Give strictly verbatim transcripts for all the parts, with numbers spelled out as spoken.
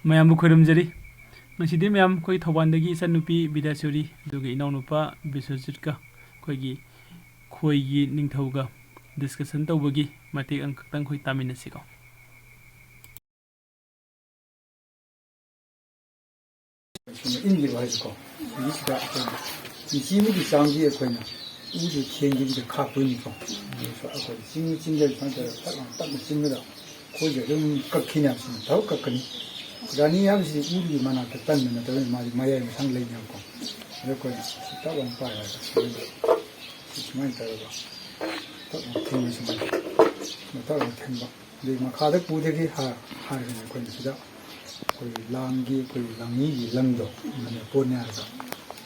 ꯃꯌꯥꯝꯕꯨ ꯈꯣꯏꯔꯝꯖꯔꯤ꯫ ꯉꯁꯤꯗꯤ ꯃꯌꯥꯝ ꯑꯩꯈꯣꯏ ꯊꯧꯕꯥꯜꯗꯒꯤ ꯏꯆꯟꯅꯨꯄꯤ ꯕꯤꯗ꯭ꯌꯥꯆꯧꯔꯤ ꯑꯗꯨꯒ ꯏꯅꯥꯎꯅꯨꯄꯥ ꯕꯤꯁ꯭ꯋꯖꯤꯠꯀ ꯑꯩꯈꯣꯏꯒꯤ ꯈꯣꯏꯒꯤ ꯅꯤꯡꯊꯧꯒ discussion ꯇꯧꯕꯒꯤ ꯃꯇꯦꯛ ꯑꯃꯈꯛꯇꯪ ꯑꯩꯈꯣꯏ ꯇꯥꯃꯤꯟꯅꯁꯤꯀꯣ꯫ ꯁꯨꯝ ꯏꯟꯈꯤꯕ ꯍꯥꯏꯁꯤꯀꯣ, ꯁꯤꯒꯤꯁꯤꯗ ꯑꯩꯈꯣꯏꯅ ꯏꯟꯆꯤ ꯑꯃꯒꯤ ꯆꯥꯡꯒꯤ ꯑꯩꯈꯣꯏꯅ ꯎꯁꯦ ꯊꯦꯡꯈꯤꯕꯗ ꯈꯥꯛꯇꯣꯏꯅꯤꯀꯣ꯫ ꯑꯗꯨꯁꯨ ꯑꯩꯈꯣꯏ ꯆꯤꯡ ꯆꯤꯡꯗ ꯁꯨꯃꯥꯏꯅ ꯇꯧꯔꯒ ꯇꯞꯅ ꯇꯞꯅ ꯆꯤꯡꯕꯗ ꯑꯩꯈꯣꯏꯁꯦ ꯑꯗꯨꯝ ꯀꯛꯈꯤꯅꯦ ꯍꯥꯏꯕꯁꯤꯅ ꯊꯕꯛ ꯀꯛꯀꯅꯤ꯫ ꯔꯥꯅꯤ ꯍꯥꯏꯕꯁꯤꯗꯤ ꯎꯗꯨꯒꯤ ꯃꯅꯥꯛꯇ ꯀꯟꯕ ꯅꯠꯇꯕꯅꯤꯅ ꯃꯥꯗꯤ ꯃꯌꯥꯏ ꯃꯁꯥꯡ ꯂꯩꯅꯦꯕꯀꯣ꯫ ꯑꯗꯣ ꯑꯩꯈꯣꯏꯅ ꯁꯤ ꯇꯞ ꯑꯃ ꯄꯥꯏꯔꯒ ꯁꯨꯃꯥꯏꯅ ꯁꯤ ꯁꯨꯃꯥꯏꯅ ꯇꯧꯔꯒ ꯇꯞꯅ ꯊꯦꯡꯅ ꯁꯨꯃꯥꯏꯅ ꯇꯞꯅ ꯊꯦꯡꯕ꯫ ꯑꯗꯨꯒꯤ ꯃꯈꯥꯗ ꯄꯨꯗꯒꯤ ꯍꯥ- ꯍꯥꯏꯔꯒꯅ ꯑꯩꯈꯣꯏꯅ ꯁꯤꯗ ꯑꯩꯈꯣꯏꯒꯤ ꯂꯥꯡꯒꯤ ꯑꯩꯈꯣꯏꯒꯤ ꯂꯥꯡꯃꯤꯒꯤ ꯂꯪꯗꯣ ꯑꯗꯨꯅ ꯄꯣꯠꯅꯤ ꯍꯥꯏꯔꯒ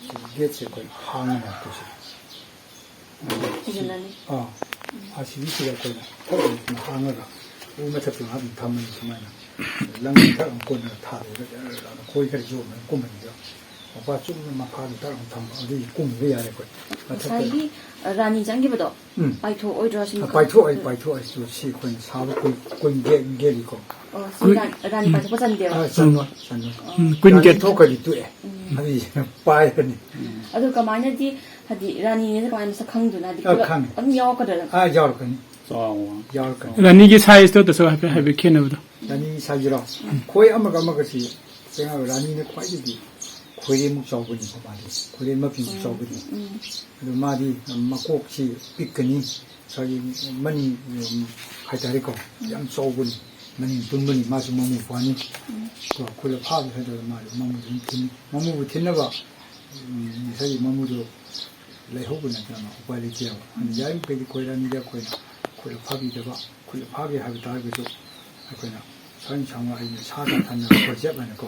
ꯁꯤꯒꯤ ꯒꯦꯠꯁꯦ ꯑꯩꯈꯣꯏꯅ ꯍꯥꯡꯉ ꯉꯥꯛꯇꯣꯏꯁꯦ꯫ ꯁꯤꯖꯤꯟꯅꯅꯤ꯫ ꯑꯥ ꯑꯁꯤꯒꯤꯁꯤꯗ ꯑꯩꯈꯣꯏꯅ ꯊꯛ ꯑꯃ ꯍꯥꯡꯉꯒ ꯎ ꯃꯊꯛꯇ ꯉꯥꯏꯍꯥꯛ ꯊꯝꯃꯅꯤ ꯁꯨꯃꯥꯏꯅ꯫ ꯂꯪ ꯊꯛ ꯑꯃ ꯀꯣꯟꯅꯒ ꯊꯥꯗꯣꯛꯑꯒ ꯖꯔ ꯈꯣꯏ ꯈꯔ ꯌꯣꯝꯃꯒ ꯀꯨꯝꯍꯟꯕꯤꯔꯣ꯫ ꯃꯄꯥ ꯆꯨꯝꯅ ꯃꯈꯥꯗ ꯇꯥꯔꯒ ꯊꯝꯕ ꯑꯗꯨꯒꯤ ꯀꯨꯝꯕ ꯌꯥꯔꯦ ꯑꯩꯈꯣꯏ꯫ ꯃꯊꯛꯇ ꯉꯁꯥꯏꯒꯤ ꯔꯥꯅꯤ ꯆꯪꯈꯤꯕꯗꯣ ꯎꯝ꯫ ꯄꯥꯏꯊꯣꯛꯑꯣꯏꯗ꯭ꯔꯣ ꯁꯤꯅꯤ? ꯄꯥꯏꯊꯣꯛꯑꯣꯏ, ꯄꯥꯏꯊꯣꯛꯑꯣꯏ꯫ ꯁꯤ ꯑꯩꯈꯣꯏꯅ ꯁꯥꯕ ꯀꯨꯏ ꯀꯨꯏ ꯒꯦꯠ ꯒꯦꯠꯂꯤꯀꯣ꯫ ꯑꯣ, ꯁꯤ ꯔꯥꯅꯤ, ꯔꯥꯅꯤ ꯄꯥꯏꯊꯣꯛꯄ ꯆꯟꯗꯦꯕ? ꯑꯥ, ꯆꯟꯅꯣꯏ, ꯆꯟꯅꯣꯏ꯫ ꯎꯝ, ꯀꯨꯏꯟ ꯔꯥꯅꯤ ꯒꯦꯠ꯫ ꯊꯣꯛꯈ꯭ꯔꯗꯤ ꯇꯣꯛꯑꯦ꯫ ꯑꯗꯨꯒꯤ ꯄꯥꯏꯔꯅꯤ꯫ ꯑꯗꯨ ꯀꯃꯥꯏꯅꯗꯤ, ꯍꯥꯏꯗꯤ ꯔꯥꯅꯤꯅꯦꯁꯦ ꯀꯃꯥꯏꯅ ꯃꯁꯛ ꯈꯪꯗꯣꯏꯅꯣ? ꯍꯥꯏꯗꯤ ꯑꯥ, ꯄꯨꯂꯞ ꯈꯪꯉꯦ꯫ ꯑꯗꯨꯝ ꯌꯥꯎꯔꯛꯀꯗꯣꯏꯔꯥ? ꯑꯥ, ꯌꯥꯎꯔꯛꯀꯅꯤ꯫ ꯆꯥꯎꯕ꯫ ꯌꯥꯎꯔꯛꯀꯅꯤ꯫ ꯔꯥꯅꯤꯒꯤ ꯁꯥꯏꯖꯇꯣ ꯇꯁꯨ ꯍꯥꯏꯐꯦꯠ ꯍꯥꯏꯐꯦꯠ ꯈꯦꯠꯅꯕꯗꯣ꯫ ꯔꯥꯅꯤ ꯁꯥꯏꯖꯔꯣ? ꯈꯣꯏ ꯑꯃꯒ ꯑꯃꯒꯁꯤ ꯀꯩꯅꯣ, ꯔꯥꯅꯤꯅ ꯈ꯭ꯋꯥꯏꯗꯒꯤ ꯈꯣꯏꯔꯦꯝꯃꯨꯛ ꯆꯥꯎꯕꯅꯤꯀꯣ ꯃꯥꯗꯤ꯫ ꯈꯣꯏꯔꯦꯝ ꯃꯄꯤꯃꯨꯛ ꯆꯥꯎꯕꯅꯤ꯫ ꯑꯗꯣ ꯃꯥꯗꯤ ꯃꯀꯣꯛꯁꯤ ꯄꯤꯛꯀꯅꯤ꯫ ꯉꯁꯥꯏꯒꯤ ꯃꯅꯤꯡ, ꯎꯝ, ꯍꯥꯏꯇꯥꯔꯦꯀꯣ, ꯌꯥꯝ ꯆꯥꯎꯕꯅꯤ꯫ ꯃꯅꯤꯡ ꯇꯨꯝꯕꯅꯤ, ꯃꯥꯁꯨ ꯃꯃꯨ ꯐꯥꯅꯤ꯫ ꯀꯣ, ꯈꯨꯂ ꯐꯥꯕ ꯍꯥꯏꯇꯥꯔꯦ, ꯃꯥꯁꯨ ꯃꯃꯨꯗꯨ ꯑꯗꯨꯝ ꯊꯤꯟꯅꯤ꯫ ꯃꯃꯨꯕꯨ ꯊꯤꯟꯅꯕ, ꯎꯝ, ꯉꯁꯥꯏꯒꯤ ꯃꯃꯨꯗꯨ ꯂꯩꯍꯧꯕ ꯅꯠꯇꯅ ꯎꯄꯥꯏ ꯂꯩꯇꯦꯕ꯫ ꯑꯗꯨꯅ ꯌꯥꯔꯤꯃꯈꯩꯗꯤ ꯈꯣꯏ ꯔꯥꯅꯤꯗ ꯑꯩꯈꯣꯏꯅ ꯈꯨꯂ ꯐꯥꯕꯤꯗꯕ, ꯈꯨꯂ ꯐꯥꯒꯦ ꯍꯥꯏꯕ ꯇꯥꯔꯒꯁꯨ ꯑꯩꯈꯣꯏꯅ ꯁ꯭ꯋꯥꯏ ꯁꯥꯡꯅ ꯑꯩꯅ ꯁꯥ ꯊꯟꯅꯕ ꯐꯣꯔ ꯁꯦꯞ ꯍꯥꯏꯅꯀꯣ꯫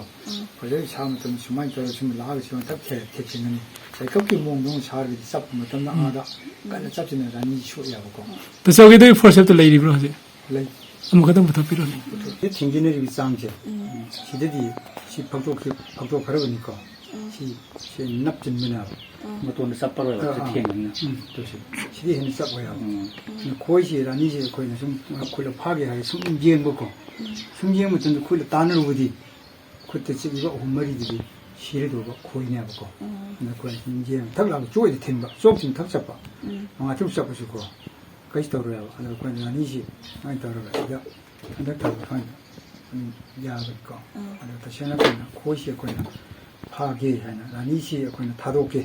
ꯐꯣꯔ ꯁꯦꯞ ꯁꯥꯕ ꯃꯇꯝꯗ ꯁꯨꯃꯥꯏꯅ ꯇꯧꯔꯒ ꯁꯨꯝ ꯂꯥꯛꯑꯒ ꯁꯨꯃꯥꯏꯅ ꯊꯛ ꯊꯦ-, ꯊꯦꯛꯆꯤꯟꯒꯅꯤ꯫ ꯁꯥꯏꯀꯜꯒꯤ ꯃꯑꯣꯡꯗ ꯑꯃꯨꯛ ꯁꯥꯔꯒꯗꯤ ꯆꯞꯄ ꯃꯇꯝꯗ ꯑꯥꯗ ꯀꯟꯅ ꯆꯞꯁꯤꯟꯅ ꯔꯥꯅꯤ ꯁꯣꯛꯑꯦꯕꯀꯣ꯫ ꯇꯆꯧꯒꯤꯗꯨ ꯐꯣꯔ ꯁꯦꯞꯇ ꯂꯩꯔꯤꯕ꯭ꯔꯣ ꯍꯧꯖꯤꯛ? ꯂꯩ꯫ ꯑꯃꯨꯛꯈꯛꯇꯪ ꯄꯨꯊꯣꯛꯄꯤꯔꯣꯅꯦ꯫ ꯁꯤ ꯊꯤꯡꯖꯤꯟꯅꯔꯤꯕ ꯆꯥꯡꯁꯦ, ꯁꯤꯗꯗꯤ ꯁꯤ ꯐꯛꯇꯣꯛꯈꯤ-, ꯐꯛꯇꯣꯛꯈ꯭ꯔꯕꯅꯤꯀꯣ꯫ ꯁꯤ, ꯁꯤ ꯅꯞꯆꯤꯟꯕꯅꯦꯕ꯫ ꯃꯇꯣꯟꯗ ꯆꯞꯄꯔꯣꯏꯕ ꯑꯥ, ꯁꯤ ꯑꯥ꯫ ꯊꯦꯡꯕꯅꯤꯅ꯫ ꯎꯝ, ꯇꯧꯁꯤ꯫ ꯁꯤꯗꯤ ꯍꯦꯟꯅ ꯆꯞ ꯑꯣꯏ ꯍꯥꯏꯕ꯫ ꯎꯝ꯫ ꯑꯗꯨꯅ ꯈꯣꯏꯁꯤ ꯔꯥꯅꯤꯁꯤ ꯑꯩꯈꯣꯏꯅ ꯁꯨꯝ ꯈꯨꯠꯂ ꯐꯥꯒꯦ ꯍꯥꯏꯔ ꯁꯨꯝ ꯌꯦꯡꯕꯀꯣ꯫ ꯁꯨꯝ ꯌꯦꯡꯕ ꯃꯇꯝꯗ ꯈꯨꯠꯂ ꯇꯥꯟꯅꯔꯨꯕꯗꯤ ꯈꯨꯠꯇ ꯆꯤꯛꯏꯕ ꯑꯍꯨꯝ ꯃꯔꯤꯗꯨꯗꯤ ꯁꯤꯔꯗꯧꯕ ꯈꯣꯏꯅꯦꯕꯀꯣ꯫ ꯎꯝ꯫ ꯑꯗ ꯑꯩꯈꯣꯏꯅ ꯁꯨꯝ ꯌꯦꯡꯉ ꯊꯛ ꯂꯥꯎꯅ ꯆꯣꯏꯗ ꯊꯤꯟꯕ, ꯆꯣꯞ ꯊꯤꯟ ꯊꯛ ꯆꯠꯄ꯫ ꯎꯝ꯫ ꯃꯉꯥ ꯇꯔꯨꯛ ꯆꯠꯄꯁꯨꯀꯣ ꯀꯩꯁꯨ ꯇꯧꯔꯣꯏꯕ꯫ ꯑꯗꯣ ꯑꯩꯈꯣꯏꯅ ꯔꯥꯅꯤꯁꯤ ꯁꯨꯃꯥꯏꯅ ꯇꯧꯔꯒ ꯁꯤꯗ ꯍꯟꯗꯛ ꯊꯥꯕ ꯐꯪꯉꯦ꯫ ꯑꯗꯨꯝ ꯌꯥꯕꯅꯤꯀꯣ꯫ ꯎꯝ꯫ ꯑꯗꯣ ꯇꯁꯦꯡꯅ ꯑꯩꯈꯣꯏꯅ ꯈꯣꯏꯁꯤ ꯑꯩꯈꯣꯏꯅ ꯐꯥꯒꯦ ꯍꯥꯏꯅ ꯔꯥꯅꯤꯁꯤ ꯑꯩꯈꯣꯏꯅ ꯊꯥꯗꯣꯛꯀꯦ꯫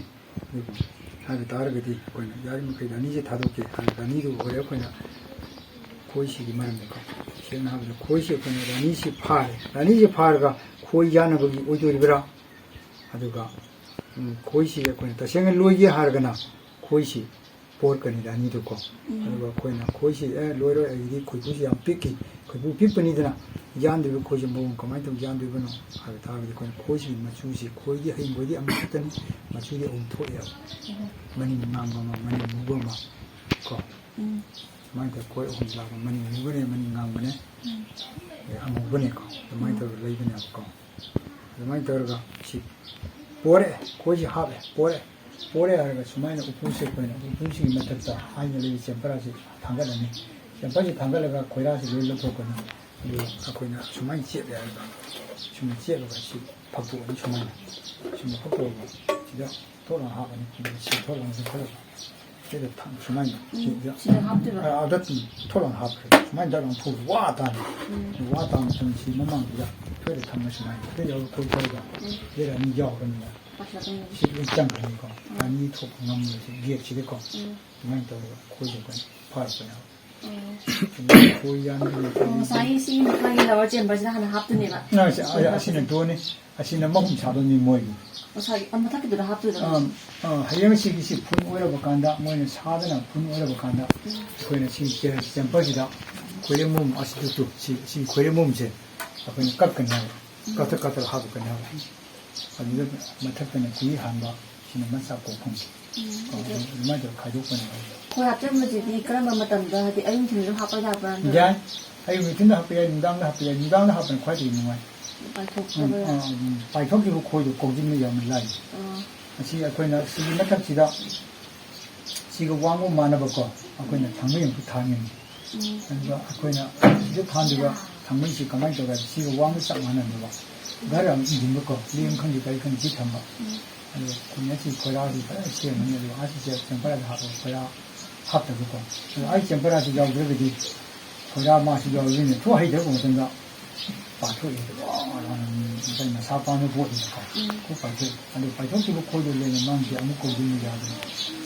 ꯑꯗꯨꯕꯨ ꯍꯥꯏꯕ ꯇꯥꯔꯒꯗꯤ ꯑꯩꯈꯣꯏꯅ ꯌꯥꯔꯤꯃꯈꯩ ꯔꯥꯅꯤꯁꯤ ꯊꯥꯗꯣꯛꯀꯦ ꯍꯥꯏꯅ ꯔꯥꯅꯤꯗꯨ ꯍꯣꯔꯦꯟ ꯑꯩꯈꯣꯏꯅ ꯈꯣꯏꯁꯤꯒꯤ ꯃꯔꯝꯗꯀꯣ꯫ ꯁꯦꯡꯅ ꯍꯥꯏꯕꯗ ꯈꯣꯏꯁꯤ ꯑꯩꯈꯣꯏꯅ ꯔꯥꯅꯤꯁꯤ ꯐꯥꯔꯦ꯫ ꯔꯥꯅꯤꯁꯤ ꯐꯥꯔꯒ ꯈꯣꯏ ꯌꯥꯅꯕꯒꯤ ꯑꯣꯏꯗꯣꯔꯤꯕ꯭ꯔꯥ? ꯑꯗꯨꯒ, ꯎꯝ, ꯈꯣꯏꯁꯤ ꯑꯩꯈꯣꯏꯅ ꯇꯁꯦꯡꯅ ꯂꯣꯏꯒꯦ ꯍꯥꯏꯔꯒꯅ ꯈꯣꯏꯁꯤ ꯄꯣꯔꯛꯀꯅꯤ ꯔꯥꯅꯤꯗꯨꯀꯣ꯫ ꯎꯝ꯫ ꯑꯗꯨꯒ ꯑꯩꯈꯣꯏꯅ ꯈꯣꯏꯁꯤ, "ꯑꯦ, ꯂꯣꯏꯔꯣꯏ, ꯑꯩꯒꯤꯗꯤ ꯈꯣꯏꯕꯨꯁꯤ ꯌꯥꯝ ꯄꯤꯛꯏ, ꯈꯣꯏꯕꯨ ꯄꯤꯛꯄꯅꯤꯗꯅ ꯌꯥꯟꯗꯣꯏꯕ ꯈꯣꯏꯁꯤ ꯃꯑꯣꯡ ꯀꯃꯥꯏꯅ ꯇꯧꯅ ꯌꯥꯟꯗꯣꯏꯕꯅꯣ?" ꯍꯥꯏꯕ ꯇꯥꯔꯒꯗꯤ ꯑꯩꯈꯣꯏꯅ ꯈꯣꯏꯁꯤꯒꯤ ꯃꯆꯨꯁꯤ, ꯈꯣꯏꯗꯤ ꯍꯌꯤꯡ ꯈꯣꯏꯗꯤ ꯑꯃꯈꯛꯇꯅꯤ, ꯃꯆꯨꯗꯤ ꯑꯍꯨꯝ ꯊꯣꯛꯑꯦꯕ꯫ ꯎꯝ꯫ ꯃꯅꯤꯡ ꯉꯥꯡꯕ ꯑꯃ, ꯃꯅꯤꯡ ꯃꯨꯕ ꯑꯃ ꯀꯣ꯫ ꯎꯝ꯫ ꯁꯨꯃꯥꯏꯅ ꯇꯧꯔ ꯈꯣꯏ ꯑꯍꯨꯝ ꯂꯥꯛꯄ, ꯃꯅꯤꯡ ꯃꯨꯕꯅꯦ, ꯃꯅꯤꯡ ꯉꯥꯡꯕꯅꯦ, ꯎꯝ꯫ ꯑꯗꯩ ꯑꯃꯨꯕꯅꯦꯀꯣ꯫ ꯑꯗꯨꯃꯥꯏꯅ ꯎꯝ꯫ ꯇꯧꯔꯒ ꯂꯩꯕꯅꯦꯕꯀꯣ꯫ ꯑꯗꯨꯃꯥꯏꯅ ꯇꯧꯔꯒ ꯁꯤ ꯄꯣꯔꯛꯑꯦ, ꯈꯣꯏꯁꯤ ꯍꯥꯞꯄꯦ, ꯄꯣꯔꯛꯑꯦ꯫ ꯄꯣꯔꯛꯑꯦ ꯍꯥꯏꯔꯒ ꯁꯨꯃꯥꯏꯅ ꯎꯄꯨꯁꯦ ꯑꯩꯈꯣꯏꯅ ꯎꯄꯨꯁꯤꯒꯤ ꯃꯊꯛꯇ ꯍꯥꯏꯅ ꯂꯩꯕ ꯆꯦꯝꯄꯔꯥꯁꯤ ꯊꯥꯡꯒꯠꯂꯅꯤ꯫ ꯆꯦꯝꯄꯔꯁꯤ ꯊꯥꯡꯒꯠꯂꯒ ꯈꯣꯏꯔꯥꯁꯤ ꯂꯣꯏ ꯂꯧꯊꯣꯛꯀꯅꯤ꯫ ꯑꯗꯨꯒ ꯑꯩꯈꯣꯏꯅ ꯁꯨꯃꯥꯏꯅ ꯆꯦꯞꯂꯦ ꯍꯥꯏꯔꯒ ꯁꯨꯃꯥꯏꯅ ꯆꯦꯞꯂꯒ ꯁꯤ ꯐꯛꯇꯣꯛꯑꯅꯤ ꯁꯨꯃꯥꯏꯅ꯫ ꯁꯨꯃꯥꯏꯅ ꯐꯛꯇꯣꯛꯑꯒ ꯁꯤꯗ ꯊꯣꯛꯂꯒ ꯍꯥꯞꯄꯅꯤ꯫ ꯁꯤ ꯊꯣꯛꯂꯒ ꯆꯦꯞꯊꯣꯛꯂꯒ ꯁꯤꯗ ꯊꯝ-, ꯁꯨꯃꯥꯏꯅ ꯎꯝ, ꯁꯤꯗ ꯁꯤꯗ ꯍꯥꯞꯇꯣꯏꯕ? ꯑ, ꯑꯗ ꯊꯣꯛꯂꯒ ꯍꯥꯞꯈ꯭ꯔꯦ꯫ ꯁꯨꯃꯥꯏꯅ ꯗꯛ ꯂꯥꯎꯅ ꯊꯣꯛꯑꯒ ꯋꯥ ꯇꯥꯅꯤ꯫ ꯎꯝ꯫ ꯋꯥ ꯇꯥꯕ ꯃꯇꯝꯗ ꯁꯤ ꯃꯃꯥꯡꯁꯤꯗ ꯊꯣꯏꯗ ꯊꯝꯃ ꯁꯨꯃꯥꯏꯅ ꯊꯣꯏꯗ ꯌꯥꯎꯔꯒ ꯊꯣꯛ ꯊꯣꯛꯑꯒ ꯎꯝ꯫ ꯁꯤꯗ ꯑꯅꯤ ꯌꯥꯎꯈ꯭ꯔꯅꯤꯅ ꯄꯥꯁꯤꯜꯂꯛꯀꯅꯤ꯫ ꯁꯤ ꯂꯣꯏ ꯆꯪꯈ꯭ꯔꯅꯤꯀꯣ꯫ ꯎꯝ꯫ ꯑꯅꯤ ꯊꯣꯛꯄ ꯉꯝꯃꯣꯏ ꯁꯤ ꯒꯦꯠꯁꯤꯗꯀꯣ꯫ ꯎꯝ꯫ ꯑꯗꯨꯃꯥꯏꯅ ꯇꯧꯔꯒ ꯈꯣꯏꯗꯣꯛꯀꯅꯤ꯫ ꯐꯥꯔꯛꯄꯅꯦꯕ꯫ ꯎꯝ꯫ ꯑꯗꯨ ꯈꯣꯏ ꯌꯥꯟꯕꯒꯤ ꯑꯣ, ꯉꯁꯥꯏꯒꯤ ꯁꯤꯒꯤ ꯃꯈꯥꯒꯤ ꯂꯋꯔ ꯆꯦꯝꯕꯔꯁꯤꯗ ꯍꯥꯟꯅ ꯍꯥꯞꯇꯣꯏꯅꯦꯕ? ꯑ, ꯁꯤ, ꯑ, ꯑꯁꯤꯅ ꯗꯣꯔꯅꯤ꯫ ꯑꯁꯤꯅ ꯃꯍꯨꯝ ꯁꯥꯗꯣꯏꯅꯤ ꯃꯣꯏꯒꯤ꯫ ꯉꯁꯥꯏꯒꯤ, ꯑ, ꯃꯊꯛꯀꯤꯗꯨꯗ ꯍꯥꯞꯇꯣꯏꯔꯣ? ꯑ, ꯑ, ꯍꯌꯦꯡ ꯁꯤꯒꯤꯁꯤ ꯐꯨꯟ ꯑꯣꯏꯔꯕ ꯀꯥꯟꯗ, ꯃꯣꯏꯅ ꯁꯥꯗꯅ ꯐꯨꯟ ꯑꯣꯏꯔꯕ ꯀꯥꯟꯗ, ꯎꯝ꯫ ꯑꯩꯈꯣꯏꯅ ꯁꯤ ꯆꯦ-, ꯆꯦꯝꯄꯔꯁꯤꯗ ꯈꯣꯏꯔꯦꯝꯕꯨꯝ ꯑꯁꯤꯗꯁꯨ ꯁꯤ, ꯁꯤ ꯈꯣꯏꯔꯦꯝꯕꯨꯝꯁꯦ ꯑꯩꯈꯣꯏꯅ ꯀꯛꯀꯅꯤ ꯍꯥꯏꯕ꯫ ꯎꯝ꯫ ꯀꯛꯊꯠ ꯀꯛꯊꯠ ꯍꯥꯞꯄꯛꯀꯅꯤ ꯍꯥꯏꯕ꯫ ꯑꯗꯨꯗ ꯃꯊꯛꯇꯅ ꯈꯨꯏ ꯍꯥꯟꯕ, ꯁꯤꯅ ꯃꯆꯥ ꯀꯣꯛꯐꯝ꯫ ꯎꯝ, ꯑ, ꯑꯗꯨ ꯑꯗꯨꯃꯥꯏꯅ ꯇꯧꯔ ꯈꯥꯏꯗꯣꯛꯄꯅꯦꯕ꯫ ꯈꯣꯏ ꯍꯥꯞꯆꯟꯕꯁꯤꯗꯤ ꯀꯔꯝꯕ ꯃꯇꯝꯗ, ꯍꯥꯏꯗꯤ ꯑꯌꯨꯛ ꯅꯨꯡꯊꯤꯜ ꯑꯗꯨꯝ ꯍꯥꯞꯄ ꯌꯥꯕ꯭ꯔꯥ ꯅꯠꯇ꯭ꯔꯒ? ꯌꯥꯏ꯫ ꯑꯌꯨꯛ ꯅꯨꯡꯊꯤꯜꯗ ꯍꯥꯞꯄ ꯌꯥꯏ, ꯅꯨꯡꯗꯥꯡꯗ ꯍꯥꯞꯄ ꯌꯥꯏ꯫ ꯅꯨꯡꯗꯥꯡꯗ ꯍꯥꯞꯄꯅ ꯈ꯭ꯋꯥꯏꯗꯒꯤ ꯅꯨꯡꯉꯥꯏ꯫ ꯄꯥꯏꯊꯣꯛꯇꯕ ꯎꯝ, ꯌꯥꯏ꯫ ꯑ, ꯎꯝ, ꯄꯥꯏꯊꯣꯛꯈꯤꯕ ꯈꯣꯏꯗꯣ ꯀꯧꯖꯤꯟꯕ ꯌꯥꯝꯅ ꯂꯥꯏ꯫ ꯑ꯫ ꯑꯁꯤ ꯑꯩꯈꯣꯏꯅ ꯁꯤꯒꯤ ꯃꯊꯛꯁꯤꯗ ꯁꯤꯒ ꯋꯥꯡꯕ ꯃꯥꯟꯅꯕꯀꯣ, ꯑꯩꯈꯣꯏꯅ ꯊꯥꯡꯃꯩ ꯑꯃꯈꯛ ꯊꯥꯡꯉꯤꯅꯤ꯫ ꯎꯝ꯫ ꯑꯗꯨꯒ ꯑꯩꯈꯣꯏꯅ ꯁꯤꯗ ꯊꯥꯡꯗꯣꯏꯕ ꯊꯥꯡꯃꯩꯁꯤ ꯀꯃꯥꯏꯅ ꯇꯧꯔꯦ ꯍꯥꯏꯕꯗ ꯁꯤꯒ ꯋꯥꯡꯕ ꯆꯞ ꯃꯥꯟꯅꯅꯦꯕ꯫ ꯘꯔ ꯑꯃ ꯏꯟꯁꯤꯟꯕꯀꯣ, ꯂꯦꯝ ꯈꯪꯗꯦ ꯀꯔꯤ ꯈꯪꯗꯦ ꯄꯤꯛ ꯊꯝꯕ꯫ ꯑꯗꯣ ꯑꯩꯈꯣꯏꯅ ꯑꯁꯤ ꯈꯣꯏꯔꯥꯁꯤ ꯐꯖꯅ ꯁꯦꯝꯃꯅꯤ, ꯑꯗꯨꯒ ꯑꯥꯁꯤ ꯆꯦ-, ꯆꯦꯡꯄꯔꯥꯗ ꯍꯥꯞꯄꯒ ꯈꯣꯏꯔꯥ ꯍꯥꯞꯇꯕꯀꯣ꯫ ꯑꯗꯣ ꯑꯩ ꯆꯦꯡꯄꯔꯥꯁꯤ ꯌꯥꯎꯗ꯭ꯔꯒꯗꯤ ꯈꯣꯏꯔꯥ ꯃꯥꯁꯤ ꯌꯥꯎꯗꯣꯏꯅꯦ꯫ ꯊꯣꯛ ꯍꯩꯇ꯭ꯔꯕ ꯃꯇꯝꯗ ꯄꯥꯊꯣꯛꯑꯦ꯫ ꯉꯁꯥꯏ ꯃꯁꯥ ꯄꯥꯟꯕ ꯄꯣꯠꯅꯤꯅꯀꯣ꯫ ꯎꯝ꯫ ꯈꯣꯏ ꯄꯥꯊꯣꯛꯑꯦ꯫ ꯑꯗꯣ ꯄꯥꯏꯊꯣꯛꯈꯤꯕ ꯈꯣꯏꯗꯣ ꯂꯦꯝꯅ ꯃꯥꯡꯗꯦ ꯑꯃꯨꯛ ꯀꯧꯗꯣꯏꯅꯤ ꯌꯥꯗꯣꯏꯅꯤ꯫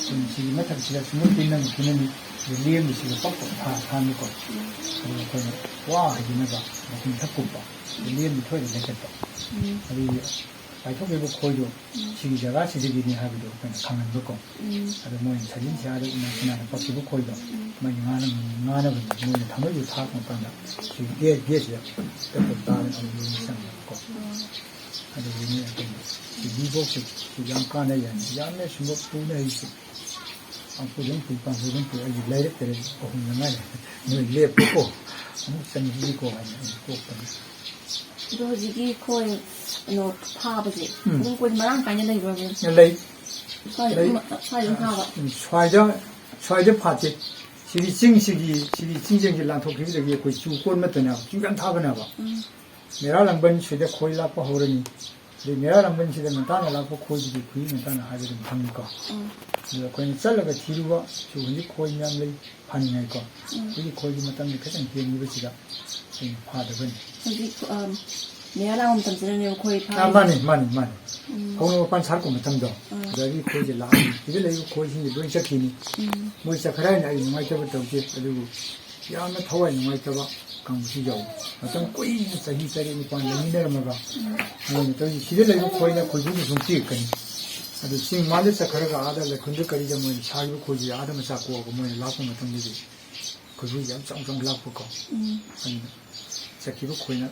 ꯑꯗꯨꯅ ꯁꯤꯒꯤ ꯃꯊꯛꯁꯤꯗ ꯁꯨꯡꯅ ꯇꯤꯟꯅꯕ ꯈꯦꯠꯅꯅꯤ꯫ ꯑꯗꯨ ꯂꯦꯝꯕꯁꯤꯒ ꯄꯛ ꯄꯛ ꯊꯥ ꯊꯥꯅꯤꯀꯣ꯫ ꯎꯝ꯫ ꯑꯗꯨꯒ ꯑꯩꯈꯣꯏꯅ ꯋꯥ ꯍꯥꯏꯗꯅꯕ ꯃꯈꯨꯝ ꯊꯛ ꯀꯨꯞꯄ꯫ ꯑꯗꯨ ꯂꯦꯝꯕ ꯊꯣꯏꯅ ꯂꯩꯈꯠꯄ꯫ ꯎꯝ꯫ ꯑꯗꯨꯒꯤ ꯄꯥꯏꯊꯣꯛꯈꯤꯕ ꯈꯣꯏꯗꯣ ꯎꯝ꯫ ꯁꯤꯒꯤ ꯖꯒꯥꯁꯤꯗꯒꯤꯅꯤ ꯍꯥꯏꯕꯗꯣ ꯑꯩꯈꯣꯏꯅ ꯈꯪꯍꯟꯕꯀꯣ꯫ ꯎꯝ꯫ ꯑꯗꯣ ꯃꯣꯏꯅ ꯁꯖꯤꯟ ꯁꯤꯌꯥꯗ ꯏꯅꯥꯛ ꯁꯤꯅꯥꯗ ꯄꯛꯈꯤꯕ ꯈꯣꯏꯗꯣ ꯎꯝ꯫ ꯃꯣꯏ ꯉꯥꯅ-, ꯉꯥꯅꯕꯅꯤ꯫ ꯃꯣꯏꯅ ꯊꯃꯣꯏꯕꯨ ꯊꯥꯔꯛꯄ ꯃꯇꯝꯗ ꯁꯤ ꯒꯦꯠ, ꯒꯦꯠꯁꯤꯗ ꯇꯞ ꯇꯞ ꯇꯥꯗꯅ ꯑꯃꯨꯛ ꯌꯨꯝꯗ ꯆꯪꯉꯦꯕꯀꯣ꯫ ꯎꯝ꯫ ꯑꯗꯨꯒꯤꯅꯦ ꯑꯩꯈꯣꯏꯅ ꯁꯤ ꯕꯣꯛꯁꯁꯦ ꯁꯤ ꯌꯥꯝ ꯀꯥꯟꯅꯩ ꯍꯥꯏꯅ ꯌꯥꯝꯅ ꯁꯨꯝꯕ ꯄꯨꯅ ꯑꯩꯁꯦ ꯄꯥꯡꯄꯨꯗꯪ ꯄꯨꯏ, ꯄꯥꯡꯄꯨꯗꯪ ꯄꯨꯏ, ꯑꯩꯒꯤ ꯂꯩꯔꯛꯇ ꯑꯍꯨꯝꯗ ꯉꯥꯏꯔꯦ꯫ ꯅꯣꯏ ꯂꯦꯞꯄꯨꯀꯣ, ꯑꯃꯨꯛ ꯆꯪꯈꯤꯀꯣ ꯍꯥꯏꯅ ꯑꯩꯅ ꯇꯣꯛꯄꯅꯤ꯫ ꯑꯗꯣ ꯍꯧꯖꯤꯛꯀꯤ ꯈꯣꯏ ꯀꯩꯅꯣ ꯐꯥꯕꯁꯦ ꯎꯝ꯫ ꯑꯗꯨꯝ ꯈꯣꯏ ꯃꯔꯥꯡ ꯀꯥꯏꯅ ꯂꯩꯕ꯭ꯔꯥ ꯃꯦꯝ? ꯂꯩ꯫ ꯁ꯭ꯋꯥꯏꯗ ꯂꯩ꯫ ꯑꯗꯨꯝ, ꯁ꯭ꯋꯥꯏꯗ ꯑꯗꯨꯝ ꯐꯥꯕ? ꯎꯝ, ꯁ꯭ꯋꯥꯏꯗ, ꯁ꯭ꯋꯥꯏꯗ ꯐꯥꯠꯇꯦ꯫ ꯁꯤꯒꯤ ꯆꯤꯡꯁꯤꯒꯤ, ꯁꯤꯒꯤ ꯆꯤꯡꯖꯦꯡꯁꯤ ꯂꯥꯟꯊꯣꯛꯈꯤꯕꯗꯒꯤ ꯑꯩꯈꯣꯏ ꯆꯨ ꯀꯣꯟ ꯃꯇꯅꯦꯕ, ꯆꯨ ꯌꯥꯝ ꯊꯥꯕꯅꯦꯕ꯫ ꯎꯝ꯫ ꯃꯦꯔꯥ ꯂꯥꯡꯕꯟ ꯁꯤꯗ ꯈꯣꯏ ꯂꯥꯛꯄ ꯍꯧꯔꯅꯤ꯫ ꯑꯗꯩ ꯃꯦꯔꯥ ꯂꯥꯡꯕꯟꯁꯤꯗ ꯉꯟꯇꯥꯅ ꯂꯥꯛꯄ ꯈꯣꯏꯗꯨꯗꯤ ꯈꯨꯍꯤ ꯉꯟꯇꯥꯅ ꯍꯥꯏꯕ ꯑꯗꯨꯝ ꯈꯪꯉꯤꯀꯣ꯫ ꯎꯝ꯫ ꯑꯗꯨꯗ ꯑꯩꯈꯣꯏꯅ ꯆꯠꯂꯒ ꯊꯤꯔꯨꯕ, ꯁꯤꯒꯨꯝꯕꯗꯤ ꯈꯣꯏ ꯃꯌꯥꯝ ꯂꯩ, ꯐꯥꯅꯤꯡꯉꯥꯏꯀꯣ꯫ ꯎꯝ꯫ ꯑꯩꯈꯣꯏꯒꯤ ꯈꯣꯏꯒꯤ ꯃꯇꯝꯗꯤ ꯈꯤꯇꯪ ꯍꯦꯟꯈꯤꯕꯁꯤꯗ ꯑꯩꯅ ꯐꯥꯗꯕꯅꯤ꯫ ꯍꯧꯖꯤꯛ, ꯑꯝ, ꯃꯦꯔꯥ ꯂꯥꯡꯕ ꯃꯇꯝꯁꯤꯗꯅꯦꯕ ꯈꯣꯏ ꯑꯥ, ꯐꯥꯔꯤꯁꯦ? ꯃꯥꯅꯤ, ꯃꯥꯅꯤ, ꯃꯥꯅꯤ꯫ ꯎꯝ꯫ ꯍꯧꯅ ꯃꯄꯥꯟ ꯁꯥꯔꯛꯄ ꯃꯇꯝꯗꯣ, ꯎꯝ꯫ ꯑꯗꯒꯤ ꯈꯣꯏꯁꯦ ꯂꯥꯛꯑꯅꯤ꯫ ꯁꯤꯗ ꯂꯩꯕ ꯈꯣꯏꯁꯤꯡꯁꯦ ꯂꯣꯏ ꯆꯠꯈꯤꯅꯤ꯫ ꯎꯝ꯫ ꯃꯣꯏ ꯆꯠꯈ꯭ꯔꯦ ꯍꯥꯏꯅ ꯑꯩ ꯅꯨꯡꯉꯥꯏꯇꯕ ꯇꯧꯗꯦ꯫ ꯑꯗꯨꯕꯨ ꯌꯥꯝꯅ ꯊꯋꯥꯏ ꯅꯨꯡꯉꯥꯏꯇꯕ ꯀꯥꯡꯕꯨꯁꯨ ꯌꯥꯎꯏ꯫ ꯃꯇꯝ ꯀꯨꯏꯅ ꯆꯍꯤ ꯇꯔꯦꯠ ꯅꯤꯄꯥꯜ ꯂꯩꯃꯤꯟꯅꯔꯝꯃꯒ ꯎꯝ꯫ ꯃꯣꯏꯅ ꯇꯧꯔꯤꯁꯦ ꯁꯤꯗ ꯂꯩꯕ ꯈꯣꯏꯅ ꯈꯣꯏꯕꯨꯁꯨ ꯁꯨꯝ ꯄꯤꯔꯛꯀꯅꯤ꯫ ꯑꯗꯨ ꯆꯤꯡ ꯃꯥꯟꯗ ꯆꯠꯈ꯭ꯔꯒ ꯑꯥꯗ ꯂꯩꯈꯨꯟꯗ ꯀꯔꯤꯗ ꯃꯣꯏꯅ ꯁꯥꯈꯤꯕ ꯈꯣꯏꯁꯦ ꯑꯥꯗ ꯃꯆꯥ ꯀꯣꯛꯑꯒ ꯃꯣꯏꯅ ꯂꯥꯛꯄ ꯃꯇꯝꯗꯗꯤ ꯈꯣꯏꯕꯨ ꯌꯥꯝ ꯆꯥꯎ ꯆꯥꯎꯅ ꯂꯥꯛꯄꯀꯣ꯫ ꯎꯝ꯫ ꯑꯗꯨꯅ ꯆꯠꯈꯤꯕ ꯈꯣꯏꯅ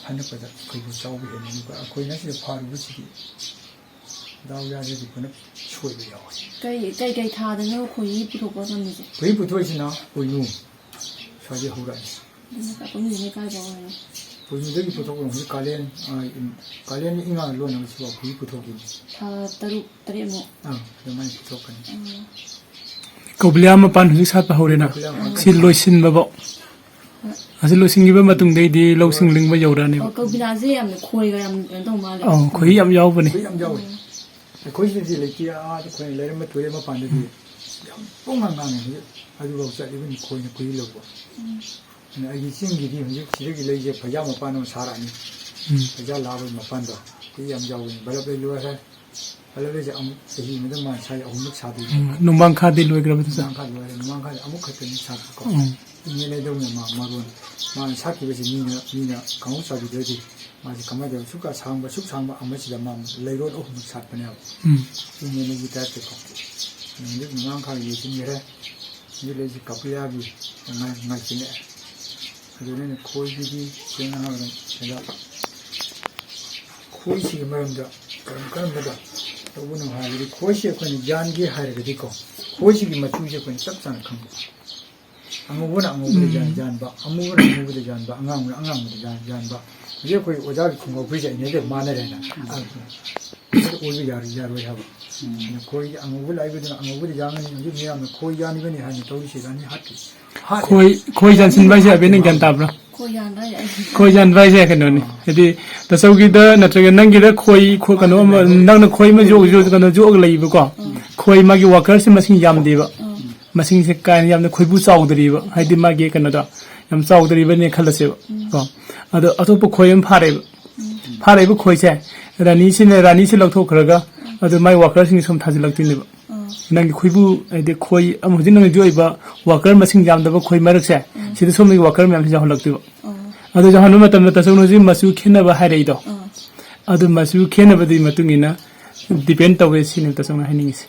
ꯍꯟꯂꯛꯄꯗ ꯈꯣꯏꯕꯨ ꯆꯥꯎꯕ ꯍꯦꯟꯕꯅꯤꯀꯣ꯫ ꯑꯩꯈꯣꯏꯅ ꯁꯤꯗ ꯐꯥꯔꯨꯕꯁꯤꯗꯤ ꯗꯥꯎ ꯌꯥꯗ꯭ꯔꯗꯤ ꯐꯅ ꯁꯣꯏꯕ ꯌꯥꯎꯋꯤ꯫ ꯀꯩ, ꯀꯩ, ꯀꯩ ꯊꯥꯗꯅꯣ ꯈꯣꯏꯍꯤ ꯄꯨꯊꯣꯛꯄ ꯉꯝꯃꯤꯁꯦ? ꯈꯣꯏꯍꯤ ꯄꯨꯊꯣꯛꯏꯁꯤꯅ ꯄꯣꯏꯅꯨ ꯁ꯭ꯋꯥꯏꯗꯩ ꯍꯧꯔꯛꯑꯅꯤ꯫ ꯑꯗꯨꯅ ꯑꯩꯈꯣꯏ ꯃꯤꯁꯤꯅ ꯀꯥꯏ ꯐꯥꯎ ꯍꯥꯏꯅꯣ? ꯄꯣꯏꯅꯨꯗꯒꯤ ꯄꯨꯊꯣꯛꯄ ꯍꯧꯖꯤꯛ ꯀꯥꯂꯦꯟ, ꯑꯥ, ꯏꯝ-, ꯀꯥꯂꯦꯟꯒꯤ ꯏꯉꯥ ꯂꯣꯟꯅꯕ ꯁꯤꯐꯥꯎ ꯈꯣꯏꯍꯤ ꯄꯨꯊꯣꯛꯈꯤꯅꯤ꯫ ꯊꯥ ꯇꯔꯨꯛ ꯇꯔꯦꯠꯃꯨꯛ? ꯑꯥ, ꯑꯗꯨꯃꯥꯏꯅ ꯄꯨꯊꯣꯛꯀꯅꯤ꯫ ꯎꯝ꯫ ꯀꯧꯕꯤꯂꯥ ꯃꯄꯥꯟ ꯍꯧꯖꯤꯛ ꯁꯥꯠꯄ ꯍꯧꯔꯦꯅ꯫ ꯀꯧꯕꯤꯂꯥ ꯃꯄꯥꯟ ꯁꯤ ꯂꯣꯏꯁꯤꯟꯕꯐꯥꯎ꯫ ꯍꯣꯏ꯫ ꯑꯁꯤ ꯂꯣꯏꯁꯤꯟꯈꯤꯕ ꯃꯇꯨꯡꯗꯩꯗꯤ ꯂꯧꯁꯤꯡ ꯂꯤꯡꯕ ꯌꯧꯔꯛꯑꯅꯦꯕ꯫ ꯑꯣ, ꯀꯧꯕꯤꯂꯥꯁꯦ ꯌꯥꯝꯅ ꯈꯣꯏꯒ ꯌꯥꯝ ꯀꯩꯅꯣ ꯇꯧꯕ ꯃꯥꯜꯂꯦ꯫ ꯑꯧ, ꯈꯣꯏꯍꯤ ꯌꯥꯝ ꯌꯥꯎꯕꯅꯦ꯫ ꯈꯣꯏꯍꯤ ꯌꯥꯝ ꯌꯥꯎꯋꯦ꯫ ꯑꯩꯈꯣꯏ ꯁꯤꯗꯗꯤ ꯂꯩꯇꯦ, ꯑꯥꯗ ꯑꯩꯈꯣꯏꯅ ꯂꯩꯔꯝꯕ ꯇꯨꯔꯦꯜ ꯃꯄꯥꯟꯗꯗꯤ ꯌꯥꯝ ꯄꯣꯡꯉ ꯉꯥꯡꯉꯦ ꯍꯧꯖꯤꯛ꯫ ꯑꯗꯨꯐꯥꯎ ꯆꯠꯂꯤꯕꯅꯤ ꯈꯣꯏꯅ ꯈꯣꯏꯍꯤ ꯂꯧꯕ꯫ ꯑꯗꯨꯅ ꯑꯩꯒꯤ ꯆꯤꯡꯒꯤꯗꯤ ꯍꯧꯖꯤꯛ ꯁꯤꯗꯒꯤ ꯂꯩꯁꯦ ꯐꯩꯖꯥ ꯃꯄꯥꯟ ꯑꯃ ꯁꯥꯔꯛꯑꯅꯤ꯫ ꯎꯝ꯫ ꯐꯩꯖꯥ ꯂꯥꯕꯒꯤ ꯃꯄꯥꯟꯗꯣ ꯈꯣꯏꯍꯤ ꯌꯥꯝ ꯌꯥꯎꯕꯅꯤ꯫ ꯕꯂꯞ ꯂꯩ ꯂꯣꯏꯈ꯭ꯔꯦ꯫ ꯕꯂꯞ ꯂꯩꯁꯦ ꯑꯃꯨꯛ ꯆꯍꯤ ꯑꯃꯗ ꯃꯥ ꯁꯥꯏ ꯑꯍꯨꯝꯂꯛ ꯁꯥꯗꯣꯏꯅꯤ꯫ ꯎꯝ, ꯅꯣꯡꯃꯥꯡꯈꯥꯗꯤ ꯂꯣꯏꯈ꯭ꯔꯕ ꯆꯥ? ꯅꯣꯡꯃꯥꯡꯈꯥ ꯂꯣꯏꯔꯦ꯫ ꯅꯣꯡꯃꯥꯡꯈꯥꯁꯦ ꯑꯃꯨꯛꯈꯛꯇꯅꯤ ꯁꯥꯠꯄꯀꯣ꯫ ꯎꯝ꯫ ꯏꯪꯉꯦ ꯂꯩꯗꯧꯅꯦ ꯃꯥ ꯃꯔꯣꯟ꯫ ꯃꯥꯅ ꯁꯥꯠꯈꯤꯕꯁꯤ ꯃꯤꯅ, ꯃꯤꯅ ꯈꯪꯍꯧ ꯆꯥꯕꯤꯗ꯭ꯔꯗꯤ ꯃꯥꯁꯤ ꯀꯃꯥꯏꯅ ꯇꯧꯕ? ꯁꯨꯛꯀ ꯁꯥꯡꯕ, ꯁꯨꯛ ꯁꯥꯡꯕ ꯑꯃꯁꯤꯗ ꯃꯥ ꯂꯩꯔꯣꯟ ꯑꯍꯨꯝꯂꯛ ꯁꯥꯠꯄꯅꯦꯕ꯫ ꯎꯝ꯫ ꯏꯪꯉꯦ ꯂꯩꯒꯤ ꯇꯥꯏꯞꯇꯀꯣ꯫ ꯍꯧꯖꯤꯛ ꯅꯣꯡꯃꯥꯡꯈꯥꯒꯤ ꯂꯣꯏꯁꯤꯟꯈ꯭ꯔꯦ꯫ ꯍꯧꯖꯤꯛ ꯂꯩꯁꯤ ꯀꯄꯤꯂꯥꯒꯤ ꯉꯥꯏ-, ꯉꯥꯏꯁꯤꯜꯂꯛꯑꯦ꯫ ꯑꯗꯨꯅ ꯈꯣꯏꯁꯤꯗꯤ ꯁꯦꯡꯅ ꯍꯥꯏꯔꯕꯗ ꯁꯤꯗ ꯈꯣꯏꯁꯤꯒꯤ ꯃꯔꯝꯗ ꯀꯔꯝ ꯀꯔꯝꯕꯗ ꯇꯧꯕꯅꯣ ꯍꯥꯏꯔꯒꯗꯤ, ꯈꯣꯏꯁꯤ ꯑꯩꯈꯣꯏꯅ ꯌꯥꯟꯒꯦ ꯍꯥꯏꯔꯒꯗꯤꯀꯣ, ꯈꯣꯏꯁꯤꯒꯤ ꯃꯆꯨꯁꯦ ꯑꯩꯈꯣꯏꯅ ꯆꯞ ꯆꯥꯅ ꯈꯪꯕ꯫ ꯑꯉꯧꯕꯅ ꯑꯉꯧꯕꯗ ꯎꯝ꯫ ꯌꯥꯟ-, ꯌꯥꯟꯕ, ꯑꯃꯨꯕꯅ ꯑꯃꯨꯕꯗ ꯌꯥꯟꯕ, ꯑꯉꯥꯡꯕꯅ ꯑꯉꯥꯡꯕꯗ ꯌꯥꯟ-, ꯌꯥꯟꯕ꯫ ꯍꯧꯖꯤꯛ ꯑꯩꯈꯣꯏ ꯑꯣꯖꯥꯒꯤ ꯈꯣꯡꯒ꯭ꯔꯥꯎ ꯐꯨꯔꯤꯠꯁꯦ ꯑꯩꯅꯗꯤ ꯃꯥꯟꯅꯔꯦꯅ꯫ ꯑꯗꯨ ꯑꯣꯏꯕ ꯌꯥꯔꯣꯏ, ꯌꯥꯔꯣꯏ ꯍꯥꯏꯕ꯫ ꯎꯝ꯫ ꯑꯗꯨꯅ ꯈꯣꯏꯗꯤ ꯑꯉꯧꯕ ꯂꯥꯛꯏꯕꯗꯨꯅ ꯑꯉꯧꯕꯗ ꯌꯥꯟꯒꯅꯤ꯫ ꯍꯧꯖꯤꯛ ꯃꯤꯌꯥꯝꯅ ꯈꯣꯏ ꯌꯥꯟꯒꯅꯤ ꯍꯥꯏꯅ ꯇꯧꯔꯤꯁꯦ ꯑꯅꯤ ꯍꯥꯠꯂꯤ꯫ ꯍꯥꯠꯂꯤ꯫ ꯈꯣꯏ, ꯈꯣꯏ ꯌꯥꯟꯁꯤꯟꯕ ꯍꯥꯏꯁꯦ ꯑꯕꯦꯟꯅ ꯒ꯭ꯌꯥꯟ ꯇꯥꯕ꯭ꯔꯥ? ꯈꯣꯏ ꯌꯥꯟꯕ ꯍꯥꯏꯁꯦ ꯑꯩ ꯈꯣꯏ ꯌꯥꯟꯕ ꯍꯥꯏꯁꯦ ꯀꯩꯅꯣꯅꯤ꯫ ꯑꯥ꯫ ꯍꯥꯏꯗꯤ, ꯇꯥꯆꯧꯒꯤꯗ ꯅꯠꯇ꯭ꯔꯒ ꯅꯪꯒꯤꯗ ꯈꯣꯏ, ꯈꯣ-, ꯀꯩꯅꯣ ꯑꯃ, ꯅꯪꯅ ꯈꯣꯏ ꯑꯃ ꯌꯣꯛ-, ꯌꯣꯛ-, ꯀꯩꯅꯣ ꯌꯣꯛꯑꯒ ꯂꯩꯕꯀꯣ꯫ ꯎꯝ꯫ ꯈꯣꯏ ꯃꯥꯒꯤ workers ꯁꯦ ꯃꯁꯤꯡ ꯌꯥꯝꯗꯦꯕ꯫ ꯎꯝ꯫ ꯃꯁꯤꯡꯁꯦ ꯀꯥ ꯍꯦꯟꯅ ꯌꯥꯝꯅ ꯈꯣꯏꯕꯨ ꯆꯥꯎꯗ꯭ꯔꯤꯕ꯫ ꯍꯥꯏꯗꯤ ꯃꯥꯒꯤ ꯀꯩꯅꯣꯗꯣ ꯌꯥꯝ ꯆꯥꯎꯗ꯭ꯔꯤꯕꯅꯦ ꯈꯜꯂꯁꯦꯕ꯫ ꯎꯝ꯫ ꯀꯣ꯫ ꯑꯗꯣ ꯑꯇꯣꯞꯄ ꯈꯣꯏ ꯑꯃ ꯐꯥꯔꯦꯕ꯫ ꯎꯝ꯫ ꯐꯥꯔꯛꯏꯕ ꯈꯣꯏꯁꯦ ꯔꯥꯅꯤꯁꯤꯅ, ꯔꯥꯅꯤꯁꯤ ꯂꯧꯊꯣꯛꯈ꯭ꯔꯒ ꯎꯝ꯫ ꯑꯗꯨ ꯃꯥꯏ workers ꯁꯤꯡ ꯁꯨꯝ ꯊꯥꯖꯤꯜꯂꯛꯇꯣꯏꯅꯦꯕ꯫ ꯎꯝ꯫ ꯅꯪꯒꯤ ꯈꯣꯏꯕꯨ, ꯍꯥꯏꯗꯤ ꯈꯣꯏ ꯑꯃ ꯍꯧꯖꯤꯛ ꯅꯪꯅ ꯌꯣꯛꯏꯕ worker ꯃꯁꯤꯡ ꯌꯥꯝꯗꯕ ꯈꯣꯏ ꯃꯔꯛꯁꯦ, ꯎꯝ꯫ ꯁꯤꯗ ꯁꯣꯝꯗꯒꯤ worker ꯃꯌꯥꯝꯁꯤ ꯌꯥꯎꯍꯜꯂꯛꯇꯣꯏꯕ꯫ ꯎꯝ꯫ ꯑꯗꯨ ꯌꯥꯎꯍꯟꯕ ꯃꯇꯝꯗ ꯇꯥꯆꯧꯅ ꯍꯧꯖꯤꯛ ꯃꯆꯨ ꯈꯦꯠꯅꯕ ꯍꯥꯏꯔꯛꯏꯗꯣ, ꯎꯝ꯫ ꯑꯗꯨ ꯃꯆꯨ ꯈꯦꯠꯅꯕꯗꯨꯒꯤ ꯃꯇꯨꯡ ꯏꯟꯅ depend ꯇꯧꯋꯦ ꯁꯤꯅꯤ ꯇꯥꯆꯧꯅ ꯍꯥꯏꯅꯤꯡꯉꯤꯁꯦ꯫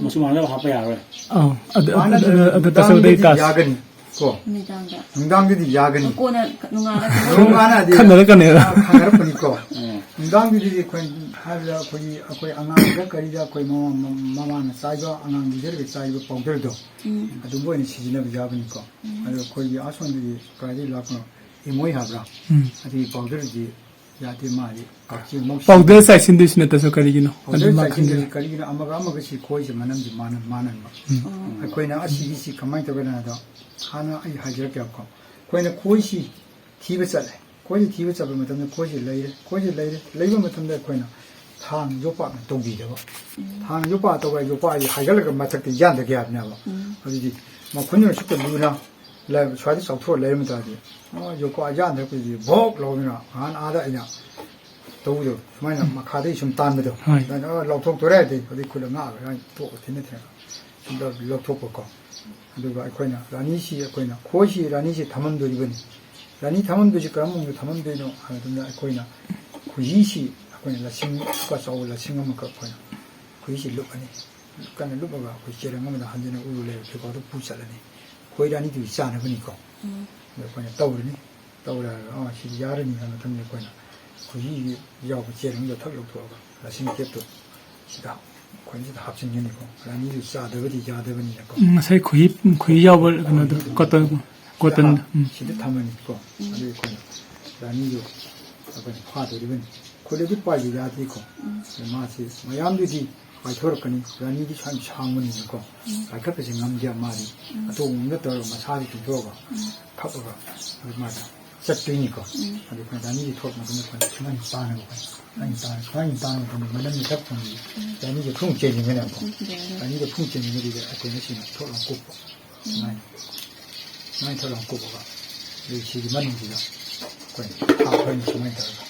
ꯃꯆꯨ ꯃꯥꯟꯅꯕ ꯍꯥꯞꯄ ꯌꯥꯔꯣꯏ꯫ ꯑꯥ, ꯑꯗꯨ, ꯑꯗꯨ, ꯃꯥꯟꯅꯗ꯭ꯔꯁꯨ ꯑꯗꯨ, ꯑꯗꯨ ꯇꯥꯆꯧꯗꯩ ꯅꯨꯡꯗꯥꯡꯗꯗꯤ ꯇꯥꯁꯤ꯫ ꯌꯥꯒꯅꯤ꯫ ꯀꯣ? ꯅꯨꯃꯤꯗꯥꯡꯗ꯫ ꯅꯨꯡꯗꯥꯡꯗꯗꯤ ꯌꯥꯒꯅꯤ꯫ ꯀꯣꯟꯅ ꯅꯣꯡꯉꯥꯜꯂꯒ ꯅꯣꯡꯉꯥꯜꯂꯗꯤ ꯈꯟꯅꯔꯛꯀꯅꯦꯕ꯫ ꯈꯟꯅꯔꯛꯄꯅꯤꯀꯣ꯫ ꯎꯝ꯫ ꯅꯨꯡꯗꯥꯡꯗꯨꯗꯤ ꯑꯩꯈꯣꯏ ꯍꯥꯏꯕꯗ ꯑꯩꯈꯣꯏꯒꯤ, ꯑꯩꯈꯣꯏ ꯑꯉꯥꯡꯗ ꯀꯔꯤꯗ ꯑꯩꯈꯣꯏ ꯃꯃꯥ-, ꯃꯃꯥꯅ ꯆꯥꯏꯕ, ꯑꯉꯥꯡ ꯂꯤꯖꯔꯒ ꯆꯥꯏꯕ powder ꯗꯣ, ꯎꯝ꯫ ꯑꯗꯨꯝꯕ ꯑꯣꯏꯅ ꯁꯤꯖꯤꯟꯅꯕ ꯌꯥꯕꯅꯤꯀꯣ꯫ ꯎꯝ꯫ ꯑꯗꯣ ꯑꯩꯈꯣꯏꯒꯤ ꯑꯁꯣꯝꯗꯒꯤ ꯀꯗꯥꯏꯗꯒꯤ ꯂꯥꯛꯄꯅꯣ? ꯏꯃꯣꯏ ꯍꯥꯏꯕ꯭ꯔꯥ? ꯎꯝ꯫ ꯑꯗꯨꯒꯤ powder ꯗꯤ ꯌꯥꯗꯦ, ꯃꯥꯗꯤ ꯀꯛꯆꯦꯡ ꯃꯧꯁꯤ꯫ Powder ꯆꯥꯏꯁꯤꯟꯗꯣꯏꯁꯤ ꯅꯠꯇ꯭ꯔꯁꯨ ꯀꯔꯤꯒꯤꯅꯣ? Powder ꯑꯗꯨ ꯃꯥ ꯆꯥꯏꯁꯤꯟꯗꯣꯏꯁꯤ ꯈꯪꯗꯦ꯫ ꯀꯔꯤꯒꯤꯅꯣ? ꯑꯃꯒ ꯑꯃꯒ ꯁꯤ ꯈꯣꯏꯁꯦ ꯃꯅꯝꯁꯦ ꯃꯥꯟꯅ-, ꯃꯥꯟꯅꯍꯟꯕ꯫ ꯎꯝ꯫ ꯎꯝ꯫ ꯑꯩꯈꯣꯏꯅ ꯑꯁꯤꯒꯤꯁꯤ ꯀꯃꯥꯏꯅ ꯇꯧꯒꯦꯅ ꯍꯥꯏꯗꯣ, ꯍꯥꯟꯅ ꯑꯩ ꯍꯥꯏꯖꯔꯛꯀꯦꯕꯀꯣ꯫ ꯑꯩꯈꯣꯏꯅ ꯈꯣꯏꯁꯤ ꯊꯤꯕ ꯆꯠꯂꯦ꯫ ꯈꯣꯏꯁꯤ ꯊꯤꯕ ꯆꯠꯄ ꯃꯇꯝꯗ ꯈꯣꯏꯁꯤ ꯂꯩꯔꯦ꯫ ꯈꯣꯏꯁꯤ ꯂꯩꯔꯦ꯫ ꯂꯩꯕ ꯃꯇꯝꯗ ꯑꯩꯈꯣꯏꯅ ꯊꯥꯡ ꯌꯣꯄꯥꯛꯅ ꯇꯧꯕꯤꯗꯕ꯫ ꯊꯥꯡ ꯌꯣꯄꯥꯛ ꯇꯧꯕ ꯍꯥꯏ, ꯌꯣꯄꯥꯛꯁꯤ ꯍꯥꯏꯒꯠꯂꯒ ꯃꯊꯛꯇ ꯌꯥꯟꯊꯒꯦ ꯍꯥꯏꯕꯅꯦꯕ꯫ ꯑꯗꯨꯗꯤ ꯃꯈꯨꯟꯗꯨꯅ ꯁꯨꯛꯇ ꯂꯨꯅ ꯂꯩ-, ꯁ꯭ꯋꯥꯏꯗ ꯆꯥꯎꯊꯣꯛꯑ ꯂꯩꯔꯝꯕ ꯇꯥꯔꯗꯤ, ꯑꯣ, ꯌꯣꯄꯥꯛ ꯌꯥꯟꯊꯔꯛꯄꯗꯨꯗꯤ ꯚꯣꯛ ꯂꯥꯎꯗꯅ ꯉꯍꯥꯟ ꯑꯥꯗ ꯑꯩꯅ ꯇꯧꯕꯗꯣ, ꯁꯨꯃꯥꯏꯅ ꯃꯈꯥꯗꯒꯤ ꯁꯨꯝ ꯇꯥꯟꯕꯗꯣ, ꯍꯣꯏ꯫ ꯑꯗꯨꯃꯥꯏꯅ, ꯑꯣ, ꯂꯧꯊꯣꯛꯇꯣꯔꯦ ꯍꯥꯏꯔꯗꯤ, ꯑꯗꯩ ꯈꯨꯠꯅ ꯉꯥꯛꯑꯒ ꯁꯨꯃꯥꯏꯅ ꯇꯣꯛꯑ ꯊꯤꯅ ꯊꯤꯅ ꯁꯨꯝ ꯂꯧꯊꯣꯛꯄꯀꯣ꯫ ꯑꯗꯨꯒ ꯑꯩꯈꯣꯏꯅ ꯔꯥꯅꯤꯁꯤ, ꯑꯩꯈꯣꯏꯅ ꯈꯣꯏꯁꯤ, ꯔꯥꯅꯤꯁꯤ ꯊꯝꯃꯝꯗꯣꯔꯤꯕꯅꯤ꯫ ꯔꯥꯅꯤ ꯊꯝꯃꯝꯗꯣꯏꯁꯤ ꯀꯔꯝꯕ ꯃꯑꯣꯡꯗ ꯊꯝꯃꯝꯗꯣꯏꯅꯣ ꯍꯥꯏꯕ ꯃꯇꯝꯗ, ꯑꯩꯈꯣꯏꯅ ꯈꯣꯏꯍꯤꯁꯤ, ꯑꯩꯈꯣꯏꯅ ꯂꯁꯤꯡ, ꯂꯨꯄꯥ ꯆꯥꯎꯕ ꯂꯁꯤꯡ ꯑꯃꯈꯛ ꯑꯩꯈꯣꯏꯅ ꯈꯣꯏꯍꯤꯁꯤ ꯂꯨꯞꯄꯅꯤ꯫ ꯀꯟꯅ ꯂꯨꯞꯄꯒ ꯑꯩꯈꯣꯏ ꯆꯦꯔꯪ ꯑꯃꯗ ꯍꯟꯖꯤꯟꯅ ꯎꯔꯨ ꯂꯩꯕ ꯐꯤꯈꯥꯎꯗ ꯄꯨ ꯆꯠꯂꯅꯤ꯫ ꯈꯣꯏ ꯔꯥꯅꯤꯗꯨꯒꯤ ꯆꯥꯅꯕꯅꯤꯀꯣ꯫ ꯑꯗꯣ ꯑꯩꯈꯣꯏꯅ ꯇꯧꯔꯅꯤ꯫ ꯇꯧꯔꯦ ꯍꯥꯏꯔꯒ, ꯑꯥ, ꯁꯤꯗꯤ ꯌꯥꯔꯅꯤ ꯍꯥꯏꯕ ꯃꯇꯝꯗ ꯑꯩꯈꯣꯏꯅ ꯈꯣꯏꯍꯤꯒꯤ ꯌꯥꯎꯕ ꯆꯦꯔꯪꯗꯣ ꯊꯛ ꯂꯧꯊꯣꯛꯑꯒ ꯂꯁꯤꯡ ꯇꯦꯞꯇꯣ ꯁꯤꯗ ꯑꯩꯈꯣꯏꯅ ꯁꯤꯗ ꯍꯥꯞꯆꯤꯟꯒꯅꯤꯀꯣ꯫ ꯔꯥꯅꯤꯗꯨ ꯆꯥꯗꯕꯗꯤ ꯌꯥꯗꯕꯅꯤꯅꯀꯣ꯫ ꯎꯝ, ꯉꯁꯥꯏ ꯈꯣꯏꯍꯤ, ꯈꯣꯏꯍꯤ ꯌꯥꯎꯕ ꯀꯩꯅꯣꯗꯣ, ꯈꯣꯏꯍꯤꯗꯨ ꯀꯣꯇꯟ, ꯁꯤꯗ ꯀꯣꯇꯟ, ꯍꯥꯞ-, ꯎꯝ꯫ ꯁꯤꯗ ꯊꯝꯃꯅꯤꯀꯣ꯫ ꯑꯗꯨ ꯑꯩꯈꯣꯏꯅ ꯔꯥꯅꯤꯗꯨ ꯑꯩꯈꯣꯏꯅ ꯐꯥꯗꯣꯔꯤꯕꯅꯤ꯫ ꯈꯨꯠꯇꯗꯤ ꯄꯥꯏꯕ ꯌꯥꯗꯦꯀꯣ꯫ ꯑꯗ ꯃꯥꯁꯤ ꯃꯌꯥꯝꯗꯨꯗꯤ ꯄꯥꯏꯊꯣꯔꯛꯀꯅꯤ꯫ ꯔꯥꯅꯤꯗꯤ ꯁ꯭ꯋꯥꯏ ꯁꯥꯡꯕꯅꯤꯅꯀꯣ꯫ ꯄꯥꯏꯈꯠꯄꯁꯦ ꯉꯝꯗꯦ ꯃꯥꯗꯤ꯫ ꯑꯇꯣꯡꯕ ꯑꯃꯗ ꯇꯧꯔꯒ ꯃꯁꯥꯗꯤ ꯇꯤꯡꯊꯣꯛꯑꯒ ꯈꯞꯄꯒ ꯑꯗꯨ ꯃꯥꯗꯤ ꯆꯠꯇꯣꯏꯅꯤꯀꯣ꯫ ꯑꯗꯨ ꯑꯩꯈꯣꯏꯅ ꯔꯥꯅꯤꯗꯤ ꯊꯣꯛꯄ ꯃꯇꯝꯗ ꯑꯩꯈꯣꯏꯅ ꯁꯨꯃꯥꯏꯅ ꯄꯥꯅꯕ ꯑꯩꯈꯣꯏꯅ꯫ ꯁꯨꯃꯥꯏꯅ ꯄꯥꯅ-, ꯁꯨꯃꯥꯏꯅ ꯄꯥꯅꯕ ꯃꯇꯝꯗ ꯃꯅꯝꯁꯦ ꯊꯛ ꯐꯪꯉꯤ꯫ ꯔꯥꯅꯤꯗ ꯐꯨꯡ ꯆꯦꯟꯈꯤꯕꯅꯦꯕꯀꯣ꯫ ꯔꯥꯅꯤꯗ ꯐꯨꯡ ꯆꯦꯟꯈꯤꯕꯗꯨꯗ ꯑꯩꯈꯣꯏꯅ ꯁꯤꯅ ꯊꯣꯛꯂꯒ ꯀꯨꯞꯄ꯫ ꯁꯨꯃꯥꯏꯅ꯫ ꯁꯨꯃꯥꯏꯅ ꯊꯣꯛꯂꯒ ꯀꯨꯞꯄꯒ ꯑꯗꯩ ꯁꯤꯒꯤ ꯃꯅꯨꯡꯁꯤꯗ ꯑꯩꯈꯣꯏꯅ ꯊꯥ ꯈꯔꯅꯤ ꯁꯨꯃꯥꯏꯅ ꯇꯧꯔꯒ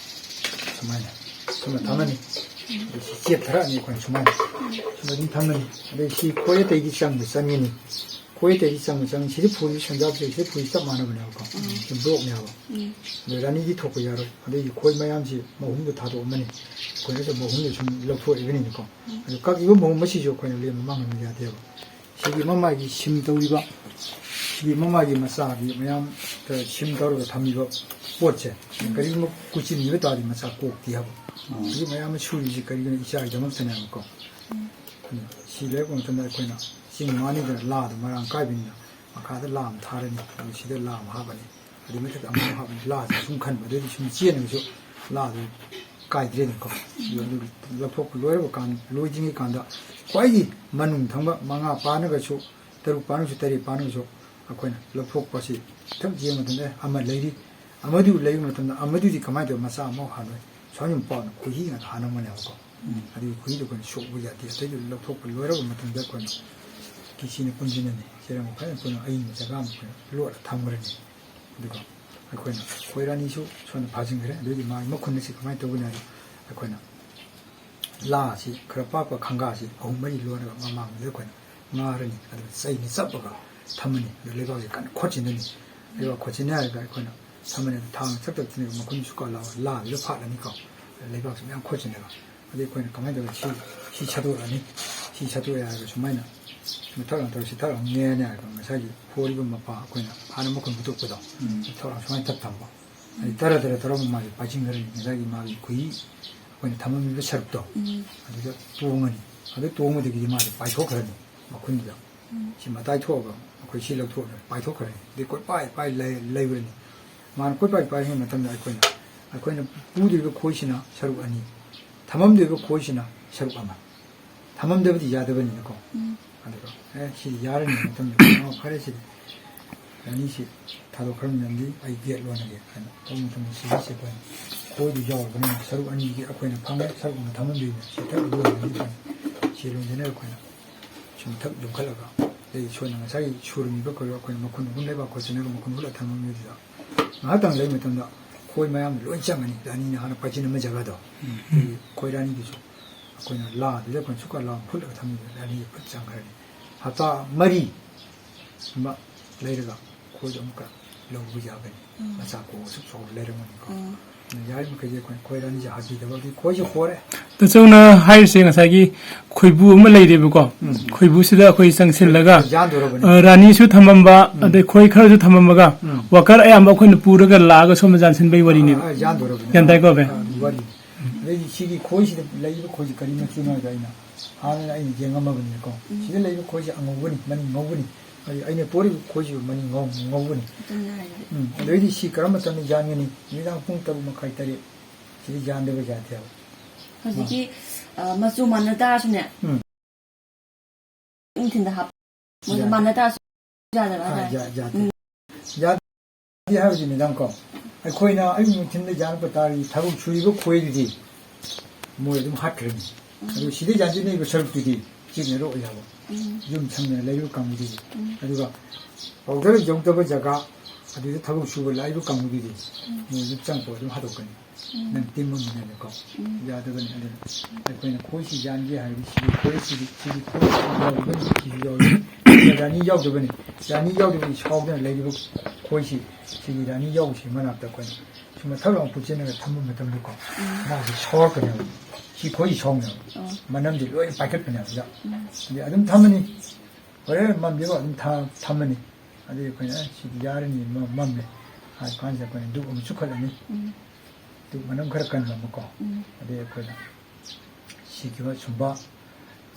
ꯁꯨꯃꯥꯏꯅ ꯁꯨꯝꯅ ꯊꯝꯃꯅꯤ꯫ ꯑꯗꯩ ꯁꯤ ꯆꯦꯞꯊꯔꯛꯑꯅꯤ ꯑꯩꯈꯣꯏꯅ ꯁꯨꯃꯥꯏꯅ꯫ ꯁꯨꯝꯅ ꯑꯗꯨꯝ ꯊꯝꯃꯅꯤ꯫ ꯑꯗꯩ ꯁꯤ ꯈꯣꯏ ꯑꯇꯩꯗꯤ ꯆꯪꯕ ꯆꯪꯒꯅꯤ꯫ ꯈꯣꯏ ꯑꯇꯩꯗꯤ ꯆꯪꯕ ꯆꯪꯒꯅꯤ꯫ ꯁꯤꯗ ꯐꯨꯔꯤ ꯁꯦꯟꯖꯥꯕꯁꯦ, ꯁꯤ ꯐꯨꯔꯤ ꯆꯞ ꯃꯥꯟꯅꯕꯅꯦꯕꯀꯣ꯫ ꯁꯤ ꯕ꯭ꯂꯣꯛꯅꯦꯕ꯫ ꯑꯗꯩ ꯔꯥꯅꯤꯗꯤ ꯊꯣꯛꯄ ꯌꯥꯔꯣꯏ꯫ ꯑꯗꯩꯗꯤ ꯈꯣꯏ ꯃꯌꯥꯝꯁꯤ ꯃꯍꯨꯝꯗꯣ ꯊꯥꯗꯣꯛꯑꯝꯃꯅꯤ꯫ ꯑꯩꯈꯣꯏꯅꯁꯨ ꯃꯍꯨꯝꯗꯣ ꯁꯨꯝ ꯂꯧꯊꯣꯛꯏꯕꯅꯤꯅꯀꯣ꯫ ꯑꯗꯨ ꯀꯛꯏꯕ ꯃꯍꯨꯝ ꯑꯁꯤꯁꯨ ꯑꯩꯈꯣꯏꯅ ꯂꯦꯝꯅ ꯃꯥꯡꯍꯟꯕ ꯌꯥꯗꯦꯕ꯫ ꯁꯤꯒꯤ ꯃꯃꯥꯏꯒꯤ ꯁꯤꯝ ꯇꯧꯔꯤꯕ, ꯁꯤꯒꯤ ꯃꯃꯥꯏꯒꯤ ꯃꯆꯥꯒꯤ ꯃꯌꯥꯝ, ꯑ, ꯁꯤꯝ ꯇꯧꯔꯒ ꯊꯝꯃꯤꯕ ꯄꯣꯠꯁꯦ, ꯀꯔꯤꯒꯨꯝꯕ ꯀꯨꯆꯤꯟꯈꯤꯕ ꯇꯥꯔꯗꯤ ꯃꯆꯥ ꯀꯣꯛꯇꯦ ꯍꯥꯏꯕ꯫ ꯁꯤꯒꯤ ꯃꯌꯥꯝ ꯑꯃ ꯁꯨꯔꯤꯁꯤ ꯀꯔꯤꯒꯤꯅꯣ? ꯏꯆꯥꯒꯤꯗꯃꯛꯇꯅꯦꯕꯀꯣ꯫ ꯑꯗꯨ ꯁꯤ ꯂꯩꯔꯛꯄ ꯃꯇꯝꯗ ꯑꯩꯈꯣꯏꯅ ꯆꯤꯡ ꯃꯥꯅꯤꯗꯅ ꯂꯥꯗꯣ ꯃꯔꯥꯡ ꯀꯥꯏꯕꯅꯤꯅ ꯃꯈꯥꯗ ꯂꯥ ꯑꯃ ꯊꯥꯔꯅꯤ, ꯑꯗꯨ ꯁꯤꯗ ꯂꯥ ꯑꯃ ꯍꯥꯞꯄꯅꯤ꯫ ꯑꯗꯨꯏ ꯃꯊꯛꯇ ꯑꯃꯨꯛ ꯍꯥꯞꯄꯅꯤ꯫ ꯂꯥꯁꯦ ꯁꯨꯝ ꯈꯟꯕ, ꯑꯗꯨꯑꯣꯏꯗꯤ ꯁꯨꯝ ꯆꯦꯟꯕꯁꯨ ꯂꯥꯗꯨ ꯀꯥꯏꯗ꯭ꯔꯦꯗꯅꯀꯣ꯫ ꯑꯗꯨ ꯂꯧꯊꯣꯛꯄ ꯂꯣꯏꯔꯕ ꯀꯥꯟ-, ꯂꯣꯏꯗ꯭ꯔꯤꯉꯩ ꯀꯥꯟꯗ ꯈ꯭ꯋꯥꯏꯒꯤ ꯃꯅꯨꯡ ꯊꯪꯕ ꯃꯉꯥ ꯄꯥꯟꯅꯒꯁꯨ, ꯇꯔꯨꯛ ꯄꯥꯟꯅꯒꯁꯨ, ꯇꯔꯦꯠ ꯄꯥꯟꯅꯒꯁꯨ ꯑꯩꯈꯣꯏꯅ ꯂꯧꯊꯣꯛꯄꯁꯤ ꯊꯛ ꯌꯦꯡꯕ ꯃꯇꯝꯗ ꯑꯃ ꯂꯩꯔꯤ, ꯑꯃꯗꯨ ꯂꯩꯕ ꯃꯇꯝꯗ ꯑꯃꯗꯨꯗꯤ ꯀꯃꯥꯏꯅ ꯇꯧꯔ ꯃꯆꯥ ꯑꯃ ꯍꯥꯟꯅꯣꯏ? ꯁ꯭ꯋꯥꯏ ꯄꯥꯎꯅ ꯈꯣꯏꯍꯤ ꯉꯥꯛꯇ ꯍꯥꯟꯅꯕꯅꯦꯕꯀꯣ꯫ ꯎꯝ꯫ ꯑꯗꯨꯒꯤ ꯈꯣꯏꯍꯤꯗꯣ ꯑꯩꯈꯣꯏꯅ ꯁꯣꯛꯄ ꯌꯥꯗꯦ꯫ ꯑꯇꯩꯗꯨ ꯂꯧꯊꯣꯛꯄ ꯂꯣꯏꯔꯕ ꯃꯇꯝꯗ ꯑꯩꯈꯣꯏꯅ ꯀꯤꯁꯤꯅ ꯄꯨꯟꯁꯤꯟꯅꯅꯤ꯫ ꯆꯦꯔꯪ ꯐꯖꯅ ꯄꯨꯟꯅ ꯑꯏꯪꯕ ꯖꯒꯥ ꯑꯃ ꯑꯩꯈꯣꯏꯅ ꯂꯣꯠꯂ ꯊꯝꯈ꯭ꯔꯅꯤ꯫ ꯑꯗꯨꯒ ꯑꯩꯈꯣꯏꯅ ꯈꯣꯏ ꯔꯥꯅꯤꯁꯨ ꯁꯣꯝꯗ ꯐꯥꯖꯤꯟꯈ꯭ꯔꯦ꯫ ꯑꯗꯨꯏꯗꯤ ꯃꯥꯒꯤ ꯃꯈꯨꯟ ꯑꯁꯤ ꯀꯃꯥꯏꯅ ꯇꯧꯒꯅꯤ ꯍꯥꯏꯗꯤ, ꯑꯩꯈꯣꯏꯅ ꯂꯥꯁꯤ ꯈꯔ ꯄꯥꯛꯄ ꯈꯪꯒꯥꯁꯤ ꯑꯍꯨꯝ ꯃꯔꯤ ꯂꯣꯟꯂꯒ ꯃꯃꯥꯡꯗ ꯑꯩꯈꯣꯏꯅ ꯉꯥꯔꯅꯤ꯫ ꯑꯗꯨꯒ ꯆꯩꯅ ꯆꯞꯄꯒ ꯊꯝꯃꯅꯤ꯫ ꯑꯗꯨ ꯂꯩꯕꯥꯛꯁꯤ ꯀꯟꯅ ꯈꯣꯠꯆꯤꯟꯗꯣꯏꯅꯤ꯫ ꯂꯩꯕꯥꯛ ꯈꯣꯠꯆꯤꯟꯅꯔꯒ ꯑꯩꯈꯣꯏꯅ ꯊꯝꯃꯅꯤ꯫ ꯑꯗꯨ ꯊꯥꯡ ꯆꯞ ꯆꯞ ꯊꯤꯟꯅꯒ ꯃꯈꯨꯟ ꯁꯨꯛꯀ ꯂꯥꯎ ꯂꯥꯗꯨꯗ ꯐꯥꯠꯂꯅꯤꯀꯣ꯫ ꯑꯗꯨ ꯂꯩꯕꯥꯛꯁꯤ ꯃꯌꯥꯝ ꯈꯣꯠꯆꯤꯟꯅꯕ꯫ ꯑꯗꯩ ꯑꯩꯈꯣꯏꯅ ꯀꯃꯥꯏꯅ ꯇꯧꯔꯤ? ꯁꯤ, ꯁꯤ ꯁꯠꯇꯣꯛꯑꯅꯤ꯫ ꯁꯤ ꯁꯠꯇꯣꯛꯑꯦ ꯍꯥꯏꯔꯒ ꯁꯨꯃꯥꯏꯅ ꯃꯊꯛ ꯂꯥꯡꯊꯣꯔꯛ ꯁꯤ ꯊꯛ ꯂꯥꯎ ꯅꯦꯅꯦ ꯍꯥꯏꯔꯒ ꯉꯁꯥꯏꯒꯤ ꯐꯣꯔꯤꯕ ꯃꯄꯥ ꯑꯩꯈꯣꯏꯅ ꯍꯥꯟꯅ ꯃꯈꯨꯟ ꯄꯨꯊꯣꯛꯄꯗꯣ, ꯎꯝ꯫ ꯊꯛ ꯂꯥꯎ ꯁꯨꯃꯥꯏꯅ ꯊꯛ ꯊꯝꯕ꯫ ꯑꯗꯩ ꯇꯔ ꯇꯔ ꯇꯧꯔꯒ ꯃꯥꯁꯦ ꯄꯥꯏꯁꯤꯟꯈ꯭ꯔꯅꯤ꯫ ꯉꯁꯥꯏꯒꯤ ꯃꯥꯒꯤ ꯈꯨꯍꯤ ꯑꯩꯈꯣꯏꯅ ꯊꯝꯃꯝꯃꯤꯕ ꯁꯔꯨꯛꯇꯣ, ꯎꯝ꯫ ꯑꯗꯨꯗ ꯇꯣꯡꯉꯅꯤ꯫ ꯑꯗꯨ ꯇꯣꯡꯕꯗꯒꯤꯗꯤ ꯃꯥꯁꯦ ꯄꯥꯏꯊꯣꯛꯈ꯭ꯔꯅꯤ ꯃꯈꯨꯟꯗꯨꯗ꯫ ꯎꯝ꯫ ꯁꯤ ꯃꯇꯥꯏ ꯊꯣꯛꯑꯒ ꯑꯩꯈꯣꯏ ꯁꯤ ꯂꯧꯊꯣꯛꯑꯒ ꯄꯥꯏꯊꯣꯛꯈ꯭ꯔꯅꯤ꯫ ꯑꯗꯩ ꯀꯣꯏꯄꯥꯏ ꯄꯥꯏ ꯂꯩ-, ꯂꯩꯕ꯭ꯔꯅꯤ꯫ ꯃꯥꯅ ꯀꯣꯏꯄꯥꯏ ꯄꯥꯏꯔꯤꯉꯩ ꯃꯇꯝꯗ ꯑꯩꯈꯣꯏꯅ, ꯑꯩꯈꯣꯏꯅ ꯄꯨꯗꯣꯔꯤꯕ ꯈꯣꯏꯁꯤꯅ ꯁꯔꯨꯛ ꯑꯅꯤ, ꯊꯝꯃꯝꯗꯣꯏꯕ ꯈꯣꯏꯁꯤꯅ ꯁꯔꯨꯛ ꯑꯃ꯫ ꯊꯝꯃꯝꯗꯕꯗꯤ ꯌꯥꯗꯕꯅꯤꯅꯀꯣ꯫ ꯎꯝ꯫ ꯑꯗꯨꯒ, "ꯑꯦ, ꯁꯤꯗꯤ ꯌꯥꯔꯅꯤ" ꯍꯥꯏꯕ ꯃꯇꯝꯗ, "ꯑꯣ, ꯐꯔꯦ, ꯁꯤꯗꯤ ꯔꯥꯅꯤꯁꯤ ꯊꯥꯗꯣꯛꯈ꯭ꯔꯕꯅꯤꯅ ꯑꯩ ꯒꯦꯠ ꯂꯣꯟꯅꯒꯦ" ꯍꯥꯏꯅ ꯇꯧꯕ ꯃꯇꯝꯗ, ꯁꯤꯒꯤꯁꯦ ꯑꯩꯈꯣꯏꯅ ꯈꯣꯏꯗꯨ ꯌꯥꯎꯔꯕꯅꯤꯅ ꯁꯔꯨꯛ ꯑꯅꯤꯒꯤ ꯑꯩꯈꯣꯏꯅ ꯐꯪꯉꯦ, ꯁꯔꯨꯛ ꯑꯃ ꯊꯝꯃꯝꯗꯣꯏꯅꯤ꯫ ꯁꯤ ꯊꯛ ꯂꯣꯟꯅꯒꯅꯤ ꯑꯩꯈꯣꯏꯅ꯫ ꯁꯤ ꯂꯣꯟꯁꯤꯅ ꯑꯩꯈꯣꯏꯅ ꯁꯨꯝ ꯊꯛ ꯂꯨꯝꯈꯠꯂꯒ, ꯑꯗꯩ ꯁꯣꯝꯗ ꯉꯁꯥꯏꯒꯤ ꯁꯨꯔꯝꯃꯤꯕ ꯈꯣꯏꯗꯣ ꯑꯩꯈꯣꯏꯅ ꯃꯈꯨꯟ ꯑꯍꯨꯝ ꯂꯩꯕꯥꯛ ꯈꯣꯠꯆꯤꯟꯅꯒ ꯃꯈꯨꯟ ꯍꯨꯠꯂ ꯊꯝꯃꯝꯃꯤꯗꯨꯗ ꯉꯥꯏꯍꯥꯛꯇꯪ ꯂꯩꯕ ꯃꯇꯝꯗ ꯈꯣꯏ ꯃꯌꯥꯝꯗꯣ ꯂꯣꯏ ꯆꯪꯉꯅꯤ꯫ ꯔꯥꯅꯤꯅ ꯍꯥꯟꯅ ꯄꯥꯏꯁꯤꯟꯕ ꯖꯒꯥꯗꯣ꯫ ꯎꯝ꯫ ꯑꯗꯒꯤ ꯈꯣꯏ ꯔꯥꯅꯤꯗꯨꯁꯨ ꯑꯩꯈꯣꯏꯅ ꯂꯥꯗꯨꯗ ꯑꯩꯈꯣꯏꯅ ꯁꯨꯛꯀ ꯂꯥꯎ ꯐꯨꯠꯂꯒ ꯊꯝꯃꯤꯗꯨꯗ ꯔꯥꯅꯤꯁꯦ ꯐꯠ ꯆꯪꯈ꯭ꯔꯅꯤ꯫ ꯍꯞꯇꯥ ꯃꯔꯤ ꯑꯃ ꯂꯩꯔꯒ ꯈꯣꯏꯗꯣ ꯑꯃꯨꯛꯀ ꯂꯧꯕ ꯌꯥꯒꯅꯤ꯫ ꯎꯝ꯫ ꯃꯆꯥ ꯀꯣꯛ ꯑꯁꯨꯛ ꯆꯥꯎꯕ ꯂꯩꯔꯝꯒꯅꯤꯀꯣ꯫ ꯎꯝ꯫ ꯑꯗꯨꯅ ꯌꯥꯔꯤꯃꯈꯩꯗꯤ ꯑꯩꯈꯣꯏꯅ ꯈꯣꯏ ꯔꯥꯅꯤꯁꯦ ꯍꯥꯠꯄꯤꯗꯕ, ꯑꯗꯨꯗꯤ ꯈꯣꯏꯁꯦ ꯍꯣꯔꯦ꯫ ꯇꯥꯆꯧꯅ ꯍꯥꯏꯔꯤꯁꯦ ꯉꯁꯥꯏꯒꯤ ꯈꯣꯏꯕꯨ ꯑꯃ ꯂꯩꯔꯦꯕꯀꯣ꯫ ꯎꯝ꯫ ꯈꯣꯏꯕꯨꯁꯤꯗ ꯑꯩꯈꯣꯏ ꯆꯪꯁꯤꯜꯂꯒ, ꯌꯥꯟꯗꯣꯔꯕꯅꯤ꯫ ꯑ, ꯔꯥꯅꯤꯁꯨ ꯊꯝꯃꯝꯕ, ꯎꯝ꯫ ꯑꯗꯩ ꯈꯣꯏ ꯈꯔꯁꯨ ꯊꯝꯃꯝꯃꯒ, ꯎꯝ꯫ ꯋꯥꯀꯔ ꯑꯌꯥꯝꯕ ꯑꯩꯈꯣꯏꯅ ꯄꯨꯔꯒ ꯂꯥꯛꯑꯒ ꯁꯣꯝꯗ ꯌꯥꯟꯁꯤꯟꯕꯩ ꯋꯥꯔꯤꯅꯦꯕ꯫ ꯑ, ꯑ, ꯌꯥꯟꯗꯣꯔꯕꯅꯤ꯫ ꯒ꯭ꯌꯥꯟ ꯇꯥꯏꯀꯣ, ꯑꯕꯦ? ꯑ, ꯋꯥꯔꯤꯅꯤ꯫ ꯑꯗꯩꯗꯤ ꯁꯤꯒꯤ ꯈꯣꯏꯁꯤꯗ ꯂꯩꯔꯤꯕ ꯈꯣꯏꯁꯤ ꯀꯔꯤ ꯃꯆꯨꯅꯣ ꯍꯥꯏꯗ ꯑꯩꯅ ꯍꯥꯟꯅ ꯑꯩꯅ ꯌꯦꯡꯉꯝꯃꯕꯅꯤꯅꯀꯣ꯫ ꯎꯝ꯫ ꯁꯤꯗ ꯂꯩꯕ ꯈꯣꯏꯁꯤ ꯑꯉꯧꯕꯅꯤ, ꯃꯅꯤꯡ ꯉꯧꯕꯅꯤ꯫ ꯑꯗꯩ ꯑꯩꯅ ꯄꯣꯔꯤꯕ ꯈꯣꯏꯁꯤꯁꯨ ꯃꯅꯤꯡ ꯉꯧ-, ꯉꯧꯕꯅꯤ꯫ ꯑꯗꯨꯅ ꯍꯥꯏꯔꯤꯕ꯫ ꯎꯝ꯫ ꯑꯗꯩꯗꯤ ꯁꯤ ꯀꯔꯝꯕ ꯃꯇꯝꯗ ꯌꯥꯟꯒꯅꯤ? ꯅꯨꯃꯤꯗꯥꯡ ꯄꯨꯡ ꯇꯔꯨꯛ ꯃꯈꯥꯏ, ꯇꯔꯦꯠ꯫ ꯁꯤꯗ ꯌꯥꯟꯗꯕ ꯌꯥꯗꯦꯕ꯫ ꯍꯧꯖꯤꯛꯀꯤ, ꯑ, ꯃꯆꯨ ꯃꯥꯟꯅ ꯇꯥꯔꯁꯨꯅꯦ꯫ ꯎꯝ꯫ ꯅꯨꯡꯊꯤꯟꯗ ꯍꯥꯞ-, ꯃꯣꯏꯗ ꯌꯥꯗꯦ꯫ ꯃꯥꯟꯅ ꯇꯥꯔꯁꯨ ꯌꯥꯗꯕ ꯑꯥ, ꯍꯥꯏꯇꯥꯔꯦ꯫ ꯌꯥ-, ꯌꯥꯗꯦ꯫ ꯎꯝ꯫ ꯌꯥꯗꯦ ꯍꯥꯏꯕꯗꯤ, ꯃꯦꯗꯥꯝ, ꯀꯣ, ꯑꯩꯈꯣꯏꯅ ꯑꯌꯨꯛ ꯅꯨꯡꯊꯤꯟꯗ ꯌꯥꯔꯛꯄ ꯇꯥꯔꯗꯤ ꯊꯕꯛ ꯁꯨꯔꯤꯕ ꯈꯣꯏꯗꯨꯗꯤ ꯃꯣꯏ ꯑꯗꯨꯝ ꯍꯥꯠꯈ꯭ꯔꯅꯤ꯫ ꯑꯗꯨ ꯁꯤꯗ ꯌꯥꯟꯁꯤꯟꯅꯔꯤꯕ ꯁꯔꯨꯛꯇꯨꯗꯤ ꯆꯤꯛꯅꯔꯛꯑꯣꯏ ꯍꯥꯏꯕ꯫ ꯌꯨꯝ ꯁꯪꯗꯅ ꯂꯩꯔꯤꯕ ꯀꯥꯡꯕꯨꯗꯨꯗꯤ꯫ ꯑꯗꯨꯒ powder ꯌꯧꯗꯕ ꯖꯒꯥ ꯑꯗꯨꯗ ꯊꯕꯛ ꯁꯨꯕ ꯂꯥꯛꯏꯕ ꯀꯥꯡꯕꯨꯗꯨꯗꯤ ꯃꯣꯏ ꯑꯗꯨꯝ ꯆꯪꯉꯛꯄ ꯑꯗꯨꯝ ꯍꯥꯠꯇꯣꯛꯀꯅꯤ꯫ ꯅꯪ ꯇꯤꯟ ꯃꯨꯝꯃꯤꯅꯀꯣ꯫ ꯌꯥꯗꯕꯅꯤ꯫ ꯑꯗꯨꯅ ꯑꯩꯈꯣꯏꯅ ꯈꯣꯏꯁꯤ ꯌꯥꯟꯒꯦ ꯍꯥꯏꯔꯗꯤ ꯁꯤꯒꯤ ꯈꯣꯏꯁꯤꯗꯤ, ꯁꯤꯒꯤ ꯈꯣꯏꯁꯤ ꯌꯥꯎꯗꯕꯅꯤ, ꯁꯤꯁꯨ ꯌꯥꯎꯗꯕꯅꯤ꯫ ꯁꯤꯗ ꯔꯥꯅꯤ ꯌꯥꯎꯗꯕꯅꯤ꯫ ꯔꯥꯅꯤ ꯌꯥꯎꯗꯕꯅꯤ ꯁꯥꯎꯗꯅ ꯂꯩꯔꯤꯕ ꯈꯣꯏꯁꯤ, ꯁꯤꯒꯤ ꯔꯥꯅꯤ ꯌꯥꯎꯕꯁꯤ ꯃꯅꯥꯛꯇ ꯑꯩꯈꯣꯏꯅ ꯁꯨꯝ ꯃꯊꯛ ꯂꯥꯎ ꯄꯨꯠꯁꯤꯟꯅꯒ ꯊꯝꯕ ꯃꯇꯝꯗꯀꯣ, ꯃꯥꯁꯤ ꯁꯥꯎꯔꯛꯀꯅꯦꯕ꯫ ꯁꯤ ꯈꯣꯏꯁꯤ ꯁꯥꯎꯅꯦꯕ꯫ ꯃꯅꯝꯁꯤ ꯂꯣꯏꯅ ꯄꯥꯏꯈꯠꯄꯅꯦꯕ ꯁꯤꯗ꯫ ꯑꯗꯩ ꯑꯗꯨꯝ ꯊꯝꯃꯅꯤ꯫ ꯍꯣꯔꯦꯟ ꯃꯝꯗ꯭ꯔꯤꯐꯥꯎ ꯑꯗꯨꯝ ꯊ-, ꯊꯝꯃꯅꯤ꯫ ꯑꯗꯩ ꯑꯩꯈꯣꯏꯅ "ꯁꯤꯗꯤ ꯌꯥꯔꯅꯤ, ꯃ-, ꯃꯝꯃꯦ" ꯍꯥꯏꯕ ꯀꯥꯟꯁꯤꯗ ꯑꯩꯈꯣꯏꯅ ꯙꯨꯞ ꯑꯃ ꯆꯨꯈꯠꯂꯅꯤ꯫ ꯙꯨꯞ ꯃꯅꯝ ꯈꯔ ꯀꯟꯕ ꯑꯃꯀꯣ꯫ ꯑꯗꯩ ꯑꯩꯈꯣꯏꯅ ꯁꯤꯈꯤꯕ ꯁꯨꯝꯕ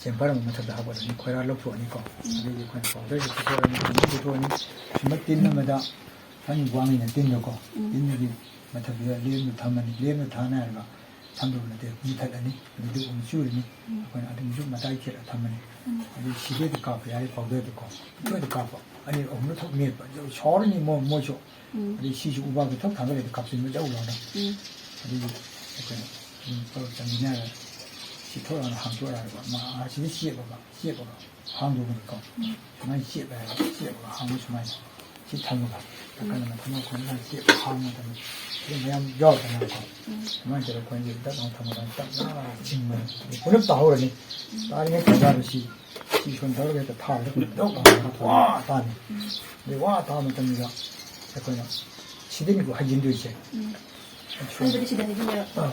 ꯆꯦꯝꯄꯔ ꯑꯃ ꯃꯊꯛꯇ ꯍꯥꯞꯀꯠꯂꯅꯤ, ꯈꯣꯏꯔꯥ ꯂꯧꯊꯣꯛꯑꯅꯤꯀꯣ꯫ ꯑꯗꯩꯗꯤ ꯑꯩꯈꯣꯏꯅ powder ꯁꯤ ꯄꯨꯊꯣꯛꯑꯅꯤ, ꯊꯨꯝ ꯄꯨꯊꯣꯛꯑꯅꯤ꯫ ꯁꯨꯝꯕ ꯇꯤꯟ ꯑꯃꯗ ꯐꯅꯤ ꯋꯥꯡꯉꯤꯅ ꯇꯤꯟꯗꯣꯀꯣ꯫ ꯇꯤꯟꯗꯨꯒꯤ ꯃꯊꯛꯇꯨꯗ ꯂꯦꯝꯗꯨ ꯊꯝꯃꯅꯤ꯫ ꯂꯦꯝꯗꯨ ꯊꯥꯅ ꯍꯥꯏꯔꯒ ꯊꯝꯗꯧꯕ ꯅꯠꯇꯦ, ꯃꯨꯊꯠꯂꯅꯤ꯫ ꯑꯗꯨ ꯙꯨꯞ ꯑꯃꯨꯛ ꯆꯨꯔꯅꯤ꯫ ꯑꯩꯈꯣꯏꯅ ꯑꯗꯨꯝꯁꯨ ꯃꯇꯥꯏ ꯊꯦꯠꯂ ꯊꯝꯃꯅꯤ꯫ ꯑꯗꯨ ꯁꯤꯗꯩꯗ ꯀꯥꯞꯄ ꯌꯥꯔꯦ powder ꯗꯨꯀꯣ꯫ ꯃꯊꯣꯏꯗ ꯀꯥꯞꯄ꯫ ꯑꯅꯤꯔꯛ ꯑꯍꯨꯝꯂꯛ ꯊꯣꯛ ꯃꯦꯠꯄ꯫ ꯑꯗꯨ ꯁꯥꯎꯔꯅꯤ ꯃꯣ-, ꯃꯣꯏꯁꯨ꯫ ꯑꯗꯩ ꯁꯤꯁꯨ ꯎꯕꯥꯛꯇ ꯊꯛ ꯊꯥꯡꯒꯠꯂꯦ ꯀꯥꯞꯁꯤꯟꯕ ꯌꯥꯎꯔꯒ꯫ ꯑꯗꯒꯤ ꯑꯩꯈꯣꯏꯅ ꯑꯗꯨꯝ ꯇꯧꯔ ꯆꯪꯃꯤꯟꯅꯔꯒ ꯁꯤ ꯊꯣꯛꯂꯛꯑꯒ ꯍꯥꯡꯇꯣꯛꯑꯦ ꯍꯥꯏꯕ꯫ ꯃꯥ ꯑꯥ ꯁꯤꯗ ꯆꯦꯞꯄꯒ, ꯆꯦꯞꯄꯒ ꯍꯥꯡꯗꯣꯛꯄꯅꯤꯀꯣ꯫ ꯁꯨꯃꯥꯏꯅ ꯆꯦꯞꯄꯦ ꯍꯥꯏꯕ, ꯆꯦꯞꯄꯒ ꯍꯥꯡꯕ ꯁꯨꯃꯥꯏꯅ꯫ ꯁꯤ ꯊꯝꯃꯒ ꯅꯥꯀꯟ ꯑꯃ ꯊꯝꯃꯒ ꯑꯩꯈꯣꯏꯅ ꯁꯨꯃꯥꯏꯅ ꯆꯦꯞꯄꯒ ꯍꯥꯡꯕ ꯃꯇꯝꯗ ꯁꯤꯗ ꯃꯌꯥꯝ ꯌꯥꯎꯔꯛꯀꯅꯦꯕꯀꯣ꯫ ꯁꯨꯃꯥꯏꯅ ꯇꯧꯔꯒ ꯑꯩꯈꯣꯏꯅ ꯗꯛ ꯂꯥꯎꯅ ꯊꯝꯃꯒ ꯇꯞꯅ ꯆꯤꯡꯕꯅꯤ꯫ ꯑꯗꯩ ꯄꯨꯂꯞ ꯇꯥꯍꯧꯔꯅꯤ꯫ ꯇꯥꯔꯤꯉꯩ ꯇꯥꯟꯖꯥꯗ ꯁꯤ ꯁꯤ ꯁꯣꯟ ꯇꯧꯔꯒ ꯍꯦꯛꯇ ꯊꯥꯕꯗ ꯗꯛ ꯂꯥꯎꯅ ꯋꯥ ꯇꯥꯅꯤ꯫ ꯑꯗꯩ ꯋꯥ ꯇꯥꯕ ꯃꯇꯝꯗ ꯑꯩꯈꯣꯏꯅ ꯁꯤꯗꯅꯤꯀꯣ ꯍꯩꯖꯤꯟꯗꯣꯏꯁꯦ꯫ ꯍꯥꯏꯕꯗꯤ ꯁꯤꯗ ꯍꯩꯖꯤꯟꯅꯕ꯫ ꯑꯥ,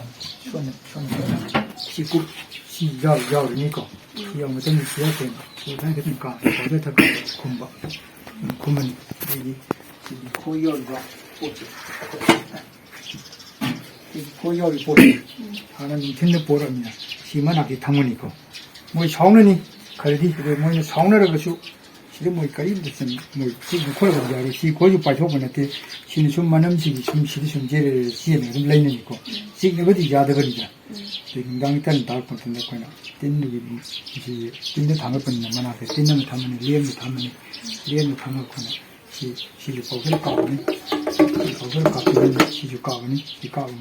ꯁꯣꯟꯅ, ꯁꯣꯟꯅ, ꯁꯤ ꯀꯨꯞ-, ꯁꯤ ꯌꯥꯎ-, ꯌꯥꯎꯔꯤꯅꯤꯀꯣ꯫ ꯁꯤ ꯌꯥꯎ ꯃꯇꯝꯗ ꯁꯤ ꯌꯥꯎꯔꯛꯇꯣꯏꯅꯦ꯫ ꯁꯤ ꯈꯤꯇꯪ ꯈꯤꯇꯪ ꯀꯥ-, powder ꯊꯛꯄ ꯈꯨꯝꯕ꯫ ꯈꯨꯝꯃꯅꯤ꯫ ꯑꯗꯩꯗꯤ ꯁꯤꯒꯤ ꯈꯣꯏ ꯌꯥꯎꯔꯤꯕ ꯄꯣꯠꯁꯦ꯫ ꯁꯤꯒꯤ ꯈꯣꯏ ꯌꯥꯎꯔꯤꯕ ꯄꯣꯠꯁꯦ꯫ ꯍꯥꯟꯅ ꯅꯨꯡꯊꯤꯜꯗ ꯄꯣꯔꯛꯑꯃꯤꯅ ꯁꯤ ꯃꯅꯥꯛꯁꯤ ꯊꯝꯃꯅꯤꯀꯣ꯫ ꯃꯣꯏ ꯁꯥꯎꯅꯅꯤ꯫ ꯈꯔꯗꯤ ꯑꯗꯨ ꯃꯣꯏꯅ ꯁꯥꯎꯅꯔꯒꯁꯨ ꯁꯤꯗ ꯃꯣꯏ ꯀꯔꯤꯝꯇ ꯁꯨꯝ ꯃꯣꯏ ꯆꯤꯛꯅ ꯈꯣꯠꯂꯒ ꯌꯥꯔꯣꯏ꯫ ꯁꯤ ꯈꯣꯏꯁꯨ ꯄꯥꯏꯊꯣꯛꯄ ꯅꯠꯇꯦ꯫ ꯁꯤꯅ ꯁꯨꯝ ꯃꯅꯝꯁꯤꯒꯤ ꯁꯨꯝ ꯁꯤꯗ ꯁꯨꯝ ꯆꯦꯜꯂꯦ ꯆꯦꯜꯂꯒ ꯑꯗꯨꯝ ꯂꯩꯅꯅꯤꯀꯣ꯫ ꯆꯤꯛꯅꯕꯗꯤ ꯌꯥꯗꯕꯅꯤꯗ꯫ ꯑꯗꯩ ꯅꯨꯡꯗꯥꯡꯒꯤ ꯇꯟ ꯇꯥꯔꯛꯄ ꯃꯇꯝꯗ ꯑꯩꯈꯣꯏꯅ ꯇꯤꯟꯗꯨꯒꯤ ꯁꯤ ꯇꯤꯟꯗ ꯊꯥꯡꯒꯠꯄꯅꯤꯅ ꯃꯅꯥꯛꯇ ꯇꯤꯟ ꯑꯃ ꯊꯝꯃꯅꯤ, ꯂꯦꯝꯅ ꯊꯝꯃꯅꯤ꯫ ꯂꯦꯝꯅ ꯊꯝꯃꯒ ꯑꯩꯈꯣꯏꯅ ꯁꯤ, ꯁꯤꯁꯨ ꯄꯥꯎꯗꯔ ꯀꯥꯞꯄꯅꯤ꯫ ꯁꯤ ꯄꯥꯎꯗꯔ ꯀꯥꯞꯄꯅꯤ꯫ ꯁꯤꯁꯨ ꯀꯥꯞꯄꯅꯤ꯫ ꯁꯤ ꯀꯥꯞꯄ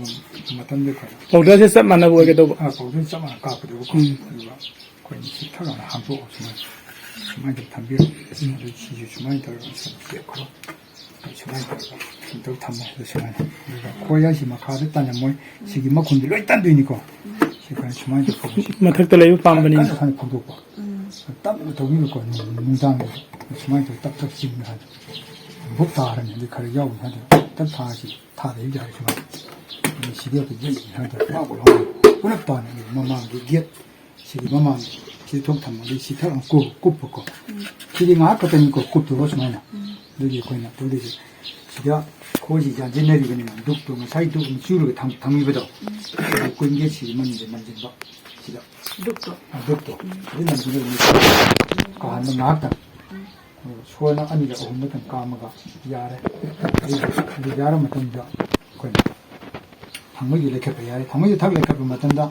ꯃꯇꯝꯗ ꯑꯩꯈꯣꯏꯅ ꯄꯥꯎꯗꯔꯁꯦ ꯆꯞ ꯃꯥꯟꯅꯕ ꯑꯣꯏꯒꯗꯧꯕ꯫ ꯑꯥ, ꯄꯥꯎꯗꯔ ꯆꯞ ꯃꯥꯟꯅ ꯀꯥꯞꯀꯗꯧꯕꯀꯣ꯫ ꯎꯝ꯫ ꯑꯗꯨꯒ ꯑꯩꯈꯣꯏꯅ ꯁꯤ ꯊꯛ ꯂꯥꯎꯅ ꯍꯥꯡꯗꯣꯛꯑꯣ꯫ ꯁꯨꯃꯥꯏꯅ, ꯁꯨꯃꯥꯏꯅ ꯇꯧꯔ ꯊꯝꯕꯤꯔꯣ꯫ ꯎꯝ꯫ ꯑꯗꯨ ꯁꯤꯁꯨ ꯁꯨꯃꯥꯏꯅ ꯇꯧꯔꯒ ꯁꯨꯃꯥꯏꯅ ꯁꯦꯞ ꯈꯔ꯫ ꯁꯨꯃꯥꯏꯅ ꯇꯧꯔꯒ ꯁꯨꯃꯥꯏꯅ ꯊꯝꯃꯣ꯫ ꯑꯗꯨ ꯁꯨꯃꯥꯏꯅ꯫ ꯑꯗꯨꯒ ꯈꯣꯏ ꯍꯥꯏꯁꯤ ꯃꯈꯥꯗ ꯇꯥꯟꯂꯝꯃꯣꯏ꯫ ꯁꯤꯒꯤ ꯃꯈꯨꯟꯗꯤ ꯂꯣꯏ ꯇꯥꯟꯗꯣꯏꯅꯤꯀꯣ꯫ ꯁꯤ ꯑꯩꯈꯣꯏꯅ ꯁꯨꯃꯥꯏꯅ ꯇꯧꯔ ꯐꯧꯕꯁꯤ꯫ ꯃꯊꯛꯇ ꯂꯩꯕ ꯄꯥꯝꯕꯅꯤꯅ꯫ ꯀꯟꯅ ꯁꯨꯃꯥꯏꯅ ꯐꯧꯗꯣꯛꯄ꯫ ꯇꯞꯅ ꯇꯧꯕꯤꯕꯀꯣ, ꯅꯨꯡ-, ꯅꯨꯡꯗꯥꯡꯗ ꯁꯨꯃꯥꯏꯅ ꯇꯧꯔ ꯇꯞ ꯇꯞ ꯆꯤꯡꯕ ꯍꯥꯏꯅ꯫ ꯕꯨꯛ ꯇꯥꯔꯅꯤ, ꯑꯗꯨ ꯈꯔ ꯌꯥꯎꯕꯅꯤ ꯍꯥꯏꯗꯤ ꯇꯞ ꯊꯥꯔꯁꯤ, ꯊꯥꯗ ꯍꯦꯛ ꯌꯥꯔꯦ ꯁꯨꯃꯥꯏꯅ꯫ ꯑꯗꯨ ꯁꯤꯗꯤ ꯑꯩꯈꯣꯏ ꯌꯩ ꯍꯥꯏꯗꯤ ꯄꯥꯛ ꯂꯥꯎꯅ ꯄꯨꯂꯞ ꯇꯥꯅꯤ꯫ ꯑꯗꯨ ꯃꯃꯥꯡꯒꯤ ꯒꯦꯠ, ꯁꯤꯒꯤ ꯃꯃꯥꯡ, ꯁꯤ ꯊꯣꯛ ꯊꯝꯃꯒ ꯁꯤ ꯊꯛ ꯑꯃ ꯀꯨꯞ-, ꯀꯨꯞꯄꯀꯣ꯫ ꯁꯤꯗꯤ ꯉꯥꯏꯍꯥꯛ ꯈꯛꯇꯅꯤꯀꯣ ꯀꯨꯞꯇꯨꯕ ꯁꯨꯃꯥꯏꯅ꯫ ꯑꯗꯨꯒꯤ ꯑꯩꯈꯣꯏꯅ ꯇꯧꯗꯣꯏꯁꯦ꯫ ꯁꯤꯗ ꯈꯣꯏꯁꯤ ꯌꯥꯟꯁꯤꯟꯅꯔꯤꯕꯅꯤꯅ ꯗꯨꯛꯇꯣ ꯉꯁꯥꯏ ꯗꯨꯛ ꯑꯃ ꯆꯨꯔꯒ ꯊꯝ-, ꯊꯝꯈꯤꯕꯗꯣ꯫ ꯑꯗꯨ ꯀꯨꯏꯟꯒꯦꯠꯁꯤꯒꯤ ꯃꯅꯤꯡꯗ ꯅꯝꯁꯤꯟꯕ ꯁꯤꯗ꯫ ꯗꯨꯛꯇꯣ꯫ ꯑ, ꯗꯨꯛꯇꯣ꯫ ꯑꯗꯨ ꯅꯝꯁꯤꯜꯂꯒ ꯀꯥꯍꯟꯕ ꯉꯥꯏꯍꯥꯛꯇꯪ꯫ ꯁꯣꯔꯅ ꯑꯅꯤꯔꯛ ꯑꯍꯨꯝꯂꯛꯇꯪ ꯀꯥꯝꯃꯒ ꯌꯥꯔꯦ꯫ ꯑꯗꯨ, ꯑꯗꯨ ꯌꯥꯔ ꯃꯇꯨꯡꯗ ꯑꯩꯈꯣꯏꯅ ꯊꯥꯡꯃꯩꯁꯨ ꯂꯩꯈꯠꯄ ꯌꯥꯔꯦ꯫ ꯊꯥꯡꯃꯩꯁꯨ ꯊꯛ ꯂꯩꯈꯠꯄ ꯃꯇꯝꯗ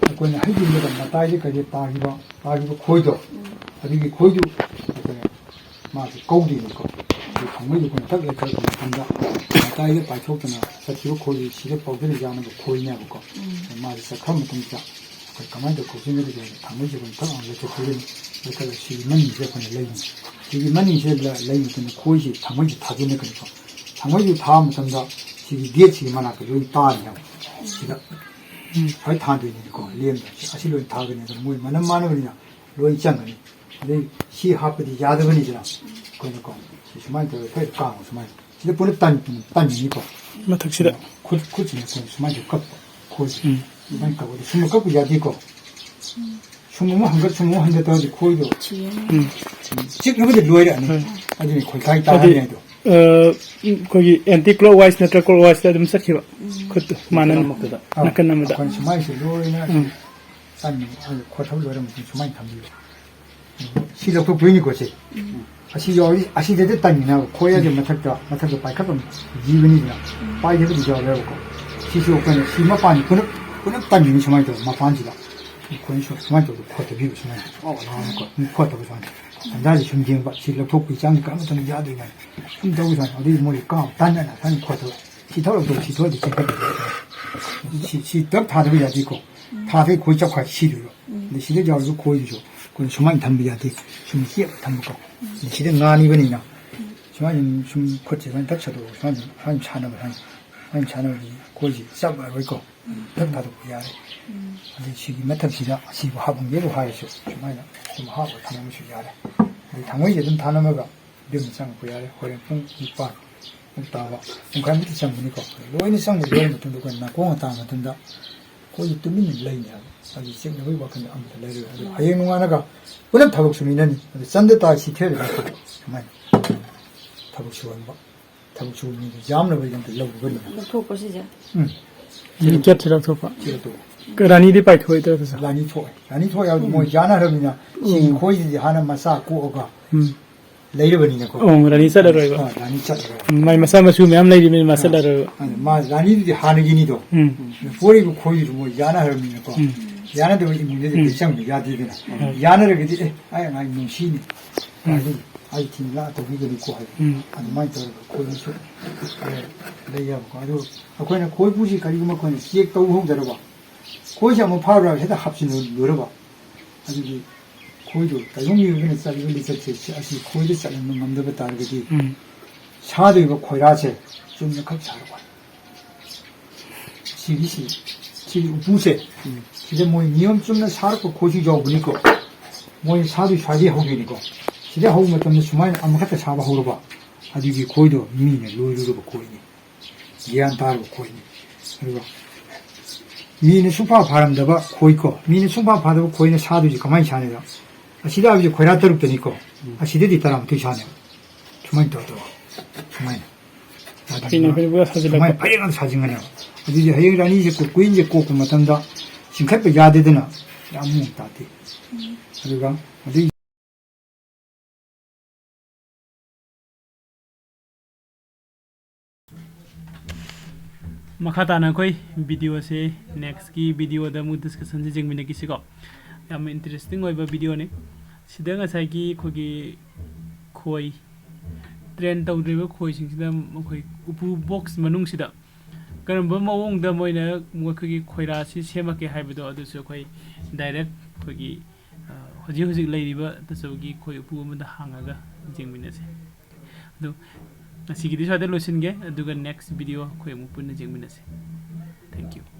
ꯑꯩꯈꯣꯏꯅ ꯍꯩꯖꯤꯟꯕꯗ ꯃꯇꯥꯏꯗ ꯀꯔꯤ ꯇꯥꯈꯤꯕ, ꯇꯥꯈꯤꯕ ꯈꯣꯏꯗꯣ, ꯑꯗꯨꯒꯤ ꯈꯣꯏꯗꯨ ꯑꯩꯈꯣꯏꯅ ꯃꯥꯁꯤ ꯀꯧꯗꯣꯏꯅꯤꯀꯣ꯫ ꯑꯗꯨ ꯊꯥꯡꯃꯩꯁꯨ ꯑꯩꯈꯣꯏꯅ ꯊꯛ ꯂꯩꯈꯠꯄ ꯃꯇꯝꯗ ꯃꯇꯥꯏꯗ ꯄꯥꯏꯊꯣꯛꯇꯅ ꯆꯠꯈꯤꯕ ꯈꯣꯏꯗꯨ ꯁꯤꯗ ꯄꯥꯎꯗꯔ ꯌꯥꯅꯕ ꯈꯣꯏꯅꯦꯕꯀꯣ꯫ ꯃꯥꯁꯤ ꯆꯠꯈ꯭ꯔ ꯃꯇꯨꯡꯗ ꯑꯩꯈꯣꯏ ꯀꯃꯥꯏꯅ ꯇꯧ ꯀꯧꯁꯤꯟꯒꯗꯒꯦ ꯍꯥꯏꯗ ꯊꯥꯡꯃꯩꯁꯦ ꯑꯩꯈꯣꯏꯅ ꯊꯛ ꯂꯥꯎꯅ ꯂꯩꯊꯣꯛꯄꯤꯒꯅꯤ꯫ ꯂꯩꯊꯣꯛꯂꯒ ꯁꯤꯒꯤ ꯃꯅꯤꯡꯁꯦ ꯑꯩꯈꯣꯏꯅ ꯂꯩꯅꯤ꯫ ꯁꯤꯒꯤ ꯃꯅꯤꯡꯁꯦ ꯂ-, ꯂꯩ ꯃꯇꯝꯗ ꯈꯣꯏꯁꯤ ꯊꯥꯡꯃꯩꯁꯤ ꯊꯥꯖꯤꯟꯅꯒꯅꯤꯀꯣ꯫ ꯊꯥꯡꯃꯩꯁꯤ ꯊꯥꯕ ꯃꯇꯝꯗ ꯁꯤꯒꯤ ꯒꯦꯠꯁꯤꯒꯤ ꯃꯅꯥꯛꯇ ꯂꯣꯏ ꯇꯥꯔꯅꯦꯕ꯫ ꯁꯤꯗ ꯎꯝ꯫ ꯍꯣꯏ ꯊꯥꯗꯣꯏꯅꯤꯀꯣ꯫ ꯂꯦꯝꯗ ꯑꯁꯤ ꯂꯣꯏ ꯊꯥꯒꯅꯤ꯫ ꯑꯗꯣ ꯃꯣꯏ ꯃꯅꯝ ꯃꯥꯟꯅꯕꯅꯤꯅ ꯂꯣꯏ ꯆꯪꯒꯅꯤ꯫ ꯑꯗꯩ ꯁꯤ ꯍꯥꯞꯄꯗꯤ ꯌꯥꯗꯕꯅꯤꯗꯅ ꯑꯩꯈꯣꯏꯅꯀꯣ꯫ ꯁꯤ ꯁꯨꯃꯥꯏꯅ ꯇꯧꯔꯒ ꯍꯦꯛ ꯀꯥꯡꯉꯣ ꯁꯨꯃꯥꯏꯅ꯫ ꯁꯤꯗ ꯄꯨꯂꯞ ꯇꯥꯟ-, ꯇꯥꯟꯒꯅꯤꯀꯣ꯫ ꯃꯊꯛꯁꯤꯗ꯫ ꯈꯨꯠ, ꯈꯨꯠꯁꯤꯅ ꯑꯩꯈꯣꯏꯅ ꯁꯨꯃꯥꯏꯅ ꯀꯛꯄ꯫ ꯈꯣꯏꯁꯦ꯫ ꯎꯝ꯫ ꯑꯗꯨꯃꯥꯏꯅ ꯇꯧꯕꯗ ꯁꯨꯝꯕ ꯀꯛꯄ ꯌꯥꯗꯦꯀꯣ꯫ ꯁꯨꯝ ꯑꯃꯨꯛ ꯍꯪꯒꯠ, ꯁꯨꯝ ꯑꯃꯨꯛ ꯍꯪꯒꯠ ꯇꯧꯔꯗꯤ ꯈꯣꯏꯗꯣ ꯎꯝ꯫ ꯆꯤꯛꯅꯕꯗꯤ ꯂꯣꯏꯔꯛꯑꯅꯤ꯫ ꯍꯣꯏ꯫ ꯑꯗꯨꯅꯤ ꯈꯣꯏꯈꯥꯏ ꯍꯥꯏꯗꯤ, ꯇꯥꯍꯟꯅꯤ ꯍꯥꯏꯗꯣ꯫ ꯑ, ꯑꯩꯈꯣꯏꯒꯤ anti clockwise ꯅꯠꯇ꯭ꯔ clockwise ꯑꯗꯨꯝ ꯆꯠꯈꯤꯕ꯫ ꯎꯝ꯫ ꯈꯨꯠꯇꯨ ꯃꯥꯟꯅꯅ꯫ ꯅꯥꯀꯟ ꯑꯃꯗ꯫ ꯅꯥꯀꯟ ꯑꯃꯗ꯫ ꯑꯩꯈꯣꯏꯅ ꯁꯨꯃꯥꯏꯅ ꯁꯤ ꯂꯣꯏꯅ ꯎꯝ꯫ ꯇꯟ-, ꯑꯗꯨ ꯈꯣꯠꯊꯕ ꯂꯣꯏꯔ ꯃꯇꯨꯡ ꯁꯨꯃꯥꯏꯅ ꯊꯝꯕꯤꯕ꯫ ꯁꯤ ꯂꯧꯊꯣꯛꯇꯣꯏꯅꯤꯀꯣ ꯁꯤ꯫ ꯎꯝ꯫ ꯑꯁꯤ ꯌꯥꯎꯔꯤ, ꯑꯁꯤꯗꯗꯤ ꯇꯟꯒꯤꯅꯦꯕ꯫ ꯈꯣꯏ ꯍꯥꯏꯁꯦ ꯃꯊꯛꯇ, ꯃꯊꯛꯇ ꯄꯥꯏꯈꯠꯄ ꯑꯃ ꯖꯤꯕꯅꯤꯗꯅ꯫ ꯎꯝ꯫ ꯄꯥꯏꯗꯕꯗꯤ ꯌꯥꯎꯔꯦꯕꯀꯣ꯫ ꯁꯤꯁꯨ ꯑꯩꯈꯣꯏꯅ ꯁꯤ ꯃꯄꯥꯟ ꯄꯨꯂꯞ, ꯄꯨꯂꯞ ꯇꯟꯒꯤꯅꯤ ꯁꯨꯃꯥꯏꯅ ꯇꯧꯔ ꯃꯄꯥꯟꯁꯤꯗ꯫ ꯑꯩꯈꯣꯏꯅ ꯁꯨ-, ꯁꯨꯃꯥꯏꯅ ꯇꯧꯔꯒ ꯈꯣꯠꯇꯕꯤꯕ ꯁꯨꯃꯥꯏꯅ꯫ ꯑꯣ, ꯑꯣ, ꯑꯣ꯫ ꯈꯣꯠꯇꯕ ꯁꯨꯃꯥꯏꯅ꯫ ꯁꯟꯗꯥꯁꯤ ꯁꯨꯝ ꯌꯦꯡꯕ, ꯁꯤ ꯂꯧꯊꯣꯛꯄꯒꯤ ꯆꯥꯡꯁꯤ ꯀꯔꯝꯕ ꯃꯇꯝꯗ ꯌꯥꯗꯣꯏꯅꯣ? ꯁꯨꯝ ꯇꯧꯕ ꯁꯨꯃꯥꯏꯅ꯫ ꯑꯗꯨꯒꯤ ꯃꯣꯏ ꯀꯥꯎ ꯇꯥꯟꯅꯅ ꯁꯨꯃꯥꯏꯅ ꯈꯣꯠꯇꯕ꯫ ꯁꯤ ꯊꯣꯛꯂꯛꯇꯣꯏ, ꯁꯤ ꯊꯣꯛꯑꯗꯤ ꯆꯤꯡꯈꯠꯄ꯫ ꯁꯤ, ꯁꯤ ꯇꯛ ꯊꯥꯗꯕ ꯌꯥꯗꯦꯀꯣ꯫ ꯊꯥꯗꯩ ꯈꯣꯏ ꯆꯞꯈꯥꯏ ꯁꯤꯗꯣꯏꯕ꯫ ꯑꯗꯩ ꯁꯤꯗ ꯌꯥꯎꯔꯁꯨ ꯈꯣꯏꯁꯤꯁꯨ ꯑꯩꯈꯣꯏꯅ ꯁꯨꯃꯥꯏꯅ ꯊꯝꯕ ꯌꯥꯗꯦ꯫ ꯁꯨꯝ ꯍꯦꯛꯑ ꯊꯝꯕꯀꯣ꯫ ꯑꯗꯩ ꯁꯤꯗ ꯉꯥꯅꯤꯕꯅꯤꯅ ꯁꯨꯃꯥꯏꯅ ꯁꯨꯝ ꯈꯨꯠꯁꯦ ꯁꯨꯃꯥꯏꯅ ꯇꯛ ꯁꯠꯇꯣꯛꯑꯒ ꯁꯨꯃꯥꯏꯅ, ꯁꯨꯃꯥꯏꯅ ꯁꯥꯟꯅꯕ, ꯁꯨꯃꯥꯏꯅ, ꯁꯨꯃꯥꯏꯅ ꯁꯥꯟꯅꯕꯗꯤ ꯈꯣꯏꯁꯤ ꯆꯞ ꯃꯥꯟꯅꯔꯣꯏꯀꯣ꯫ ꯊꯛ ꯊꯥꯗꯣꯛꯄ ꯌꯥꯔꯦ꯫ ꯑꯗꯩ ꯁꯤꯒꯤ ꯃꯊꯛꯁꯤꯗ ꯑꯁꯤꯕꯨ ꯍꯥꯞꯄꯝꯒꯦꯕꯨ ꯍꯥꯏꯔꯁꯨ ꯁꯨꯃꯥꯏꯅ ꯁꯨꯝ ꯍꯥꯞꯄ ꯊꯝꯃꯁꯨ ꯌꯥꯔꯦ꯫ ꯑꯗꯩ ꯊꯥꯡꯃꯩꯁꯦ ꯑꯗꯨꯝ ꯊꯥꯅꯝꯃꯒ ꯑꯗꯨꯝ ꯆꯪꯉꯛꯄ ꯌꯥꯔꯦ꯫ ꯍꯣꯔꯦꯟ ꯄꯨꯡ ꯅꯤꯄꯥꯟ ꯃꯨꯛ ꯇꯥꯕ, ꯄꯨꯡꯈꯥꯏꯃꯨꯛꯇꯤ ꯆꯪꯒꯅꯤꯀꯣ꯫ ꯂꯣꯏꯅ ꯆꯪꯕ ꯂꯣꯏꯔ ꯃꯇꯨꯡꯗ ꯑꯩꯈꯣꯏ ꯅꯥꯀꯣꯡ ꯑꯇꯥ ꯃꯇꯨꯡꯗ ꯑꯩꯈꯣꯏꯒꯤ ꯇꯨꯃꯤꯟꯅ ꯂꯩꯅꯤ ꯍꯥꯏꯕ꯫ ꯑꯗꯨ ꯆꯤꯡꯅꯕꯒꯤ ꯋꯥꯈꯜꯗ ꯑꯃꯠꯇ ꯂꯩꯔꯣꯏ꯫ ꯑꯗꯨ ꯍꯌꯦꯡ ꯅꯣꯡꯉꯥꯜꯂꯒ ꯄꯨꯂꯞ ꯊꯕꯛ ꯁꯨꯃꯤꯟꯅꯅꯤ꯫ ꯑꯗꯨ ꯆꯟꯗ ꯇꯥꯏ ꯁꯤ ꯊꯦꯔꯒ ꯁꯨꯃꯥꯏꯅ ꯊꯕꯛ ꯁꯨꯍꯟꯕ꯫ ꯊꯕꯛ ꯁꯨꯕ ꯃꯤꯗꯨ ꯌꯥꯝꯅꯕꯒꯤꯗꯃꯛꯇ ꯂꯧꯔꯨꯕꯅꯤ꯫ ꯂꯧꯊꯣꯛꯄ ꯁꯤꯁꯦ? ꯎꯝ꯫ ꯎꯝ, ꯆꯠꯁꯤ ꯂꯧꯊꯣꯛꯄ꯫ ꯁꯤ ꯂꯧꯊꯣꯛꯑꯣ꯫ ꯔꯥꯅꯤꯗꯤ ꯄꯥꯏꯊꯣꯛꯑꯣꯏꯗ꯭ꯔꯣ ꯑꯗꯨꯁꯨ? ꯔꯥꯅꯤ ꯊꯣꯛꯑꯦ꯫ ꯔꯥꯅꯤ ꯊꯣꯛꯑꯦ ꯍꯥꯏꯕꯗꯤ ꯃꯣꯏ ꯌꯥꯅꯈ꯭ꯔꯕꯅꯤꯅ ꯁꯤꯒꯤ ꯎꯝ꯫ ꯈꯣꯏꯁꯤꯗꯤ ꯍꯥꯟꯅ ꯃꯆꯥ ꯀꯣꯛꯑꯒ ꯎꯝ꯫ ꯂꯩꯔꯕꯅꯤꯅꯀꯣ꯫ ꯑꯣ, ꯔꯥꯅꯤ ꯆꯠꯂꯔꯣꯏꯕ꯫ ꯑꯥ, ꯔꯥꯅꯤ ꯆꯠꯂꯔꯣꯏ꯫ ꯎꯝ, ꯃꯥꯏ ꯃꯆꯥ ꯃꯁꯨ ꯃꯌꯥꯝ ꯂꯩꯔꯤꯕꯅꯤꯅ ꯃꯥ ꯑꯥ꯫ ꯆꯠꯂꯔꯣꯏꯕ꯫ ꯑꯗꯨ ꯃꯥ ꯔꯥꯅꯤꯗꯨꯗꯤ ꯍꯥꯟꯅꯒꯤꯅꯤꯗꯣ꯫ ꯎꯝ꯫ ꯄꯣꯔꯤꯕ ꯈꯣꯏꯗꯨꯁꯨ ꯃꯣꯏ ꯌꯥꯅꯈ꯭ꯔꯕꯅꯤꯅꯀꯣ꯫ ꯎꯝ꯫ ꯌꯥꯅꯗꯕ ꯏꯃꯨꯡꯗꯗꯤ ꯎꯝ꯫ ꯆꯪꯕ ꯌꯥꯗꯦꯗꯅ꯫ ꯎꯝ꯫ ꯌꯥꯅꯔꯒꯗꯤ ꯑꯦ ꯑꯩ ꯑꯉꯥꯡ ꯅꯨꯡꯁꯤꯅꯤ꯫ ꯎꯝ꯫ ꯑꯗꯨ ꯑꯩ ꯊꯤꯡꯂꯥ ꯇꯧꯕꯤꯒꯅꯤꯀꯣ ꯍꯥꯏꯕ꯫ ꯎꯝ꯫ ꯑꯗꯨꯃꯥꯏꯅ ꯇꯧꯔꯒ ꯈꯣꯏꯗꯨꯁꯨ ꯈꯔ ꯂꯩ ꯌꯥꯕꯀꯣ꯫ ꯑꯗꯨ ꯑꯩꯈꯣꯏꯅ ꯈꯣꯏꯕꯨꯁꯤ ꯀꯔꯤꯒꯨꯝꯕ ꯑꯩꯈꯣꯏꯅ ꯆꯦꯛ ꯇꯧꯍꯧꯗ꯭ꯔꯕ ꯈꯣꯏꯁꯦ ꯑꯃꯨꯛ ꯐꯥꯔꯨꯔꯒ ꯍꯦꯛꯇ ꯍꯥꯞꯆꯤꯜꯂꯨꯔꯕ꯫ ꯑꯗꯨꯗꯤ ꯈꯣꯏꯗꯣ ꯇꯥꯏꯕꯪ ꯃꯤꯑꯣꯏꯕꯅ ꯆꯠꯂꯤꯕ ꯂꯤꯆꯠꯁꯦ ꯑꯁꯤ ꯈꯣꯏꯗ ꯆꯠꯍꯟꯕ ꯉꯝꯗꯕ ꯇꯥꯔꯒꯗꯤ ꯎꯝ꯫ ꯁꯥꯗꯣꯏꯕ ꯈꯣꯏꯔꯥꯁꯦ ꯆꯨꯝꯅ ꯈꯛ ꯁꯥꯔꯛꯑꯣꯏ꯫ ꯁꯤꯒꯤꯁꯤ, ꯁꯤꯒꯤ ꯎꯄꯨꯁꯦ, ꯎꯝ꯫ ꯁꯤꯗ ꯃꯣꯏ ꯅꯤꯌꯣꯝ ꯆꯨꯝꯅ ꯁꯥꯔꯛꯄ ꯈꯣꯏꯁꯨ ꯌꯥꯎꯕꯅꯤꯀꯣ꯫ ꯃꯣꯏ ꯁꯥꯗꯣꯏ ꯁ꯭ꯋꯥꯏꯗꯩ ꯍꯧꯗꯣꯏꯅꯤꯀꯣ꯫ ꯁꯤꯗꯩ ꯍꯧꯕ ꯃꯇꯝꯗ ꯁꯨꯃꯥꯏꯅ ꯑꯃꯈꯛꯇ ꯁꯥꯕ ꯍꯧꯔꯕ, ꯑꯗꯨꯒꯤ ꯈꯣꯏꯗꯣ ꯃꯤꯅ ꯂꯣꯏꯔꯨꯔꯕ ꯈꯣꯏꯅꯤ꯫ ꯒ꯭ꯌꯥꯟ ꯇꯥꯔꯕ ꯈꯣꯏꯅꯤ꯫ ꯑꯗꯨꯒ ꯃꯤꯅ ꯁꯨꯡꯐꯥ ꯐꯥꯔꯝꯗꯕ ꯈꯣꯏꯀꯣ, ꯃꯤꯅ ꯁꯨꯡꯐꯥ ꯐꯥꯗꯕ ꯈꯣꯏꯅ ꯁꯥꯗꯣꯏꯁꯦ ꯀꯃꯥꯏꯅ ꯁꯥꯅꯤꯗ? ꯑꯁꯤꯗ ꯍꯥꯏꯕꯁꯦ ꯈꯣꯏꯔꯥ ꯇꯔꯨꯛꯇꯅꯤꯀꯣ, ꯎꯝ꯫ ꯑꯁꯤꯗꯗꯤ ꯇꯔꯥꯃꯥꯊꯣꯏ ꯁꯥꯅꯦꯕ꯫ ꯁꯨꯃꯥꯏꯅ ꯇꯧꯔ ꯇꯧꯔ ꯁꯨꯃꯥꯏꯅ꯫ ꯐꯩꯅ ꯐꯩꯅ ꯄꯨꯔꯥ ꯁꯥꯖꯤꯜꯂꯛꯄ꯫ ꯁꯨꯃꯥꯏꯅ ꯐꯩꯅ ꯁꯥꯖꯤꯟꯒꯅꯦꯕ꯫ ꯑꯗꯨꯗꯤ ꯍꯌꯦꯡ ꯔꯥꯅꯤꯁꯦ ꯀꯨ-, ꯀꯨꯏꯟꯁꯦ ꯀꯣꯛꯄ ꯃꯇꯝꯗ ꯆꯤꯡꯈꯠꯄ ꯌꯥꯗꯦꯗꯅ ꯌꯥꯝ ꯃꯑꯣꯡ ꯇꯥꯗꯦ꯫ ꯎꯝ꯫ ꯑꯗꯨꯒ ꯑꯗꯨꯒꯤ ꯃꯈꯥ ꯇꯥꯅ ꯑꯩꯈꯣꯏ ꯚꯤꯗꯤꯑꯣꯁꯦ next ꯀꯤ ꯚꯤꯗꯤꯑꯣꯗ ꯑꯃꯨꯛ discussion ꯁꯦ ꯌꯦꯡꯃꯤꯟꯅꯈꯤꯁꯤꯀꯣ꯫ ꯌꯥꯝꯅ interesting ꯑꯣꯏꯕ ꯚꯤꯗꯤꯑꯣꯅꯤ꯫ ꯁꯤꯗ ꯉꯁꯥꯏꯒꯤ ꯑꯩꯈꯣꯏꯒꯤ ꯈꯣꯏ, ꯇ꯭ꯔꯦꯟ ꯇꯧꯗ꯭ꯔꯤꯕ ꯈꯣꯏꯁꯤꯡꯁꯤꯗ ꯃꯈꯣꯏ ꯎꯄꯨ ꯕꯣꯛꯁ ꯃꯅꯨꯡꯁꯤꯗ ꯀꯔꯝꯕ ꯃꯑꯣꯡꯗ ꯃꯣꯏꯅ ꯃꯈꯣꯏꯒꯤ ꯈꯣꯏꯔꯥꯁꯤ ꯁꯦꯝꯃꯛꯀꯦ ꯍꯥꯏꯕꯗꯣ, ꯑꯗꯨꯁꯨ ꯑꯩꯈꯣꯏ ꯗꯥꯏꯔꯦꯛ ꯑꯩꯈꯣꯏꯒꯤ, ꯑ, ꯍꯧꯖꯤꯛ ꯍꯧꯖꯤꯛ ꯂꯩꯔꯤꯕ ꯇꯥꯆꯧꯒꯤ ꯈꯣꯏ ꯎꯄꯨ ꯑꯃꯗ ꯍꯥꯡꯉꯒ ꯌꯦꯡꯃꯤꯟꯅꯁꯦ꯫ ꯑꯗꯨ ꯉꯁꯤꯒꯤꯗꯤ ꯁ꯭ꯋꯥꯏꯗ ꯂꯣꯏꯁꯤꯟꯒꯦ, ꯑꯗꯨꯒ ꯅꯦꯛꯁ ꯚꯤꯗꯤꯑꯣ ꯑꯩꯈꯣꯏ ꯑꯃꯨꯛ ꯄꯨꯟꯅ ꯌꯦꯡꯃꯤꯟꯅꯁꯦ꯫ Thank you꯫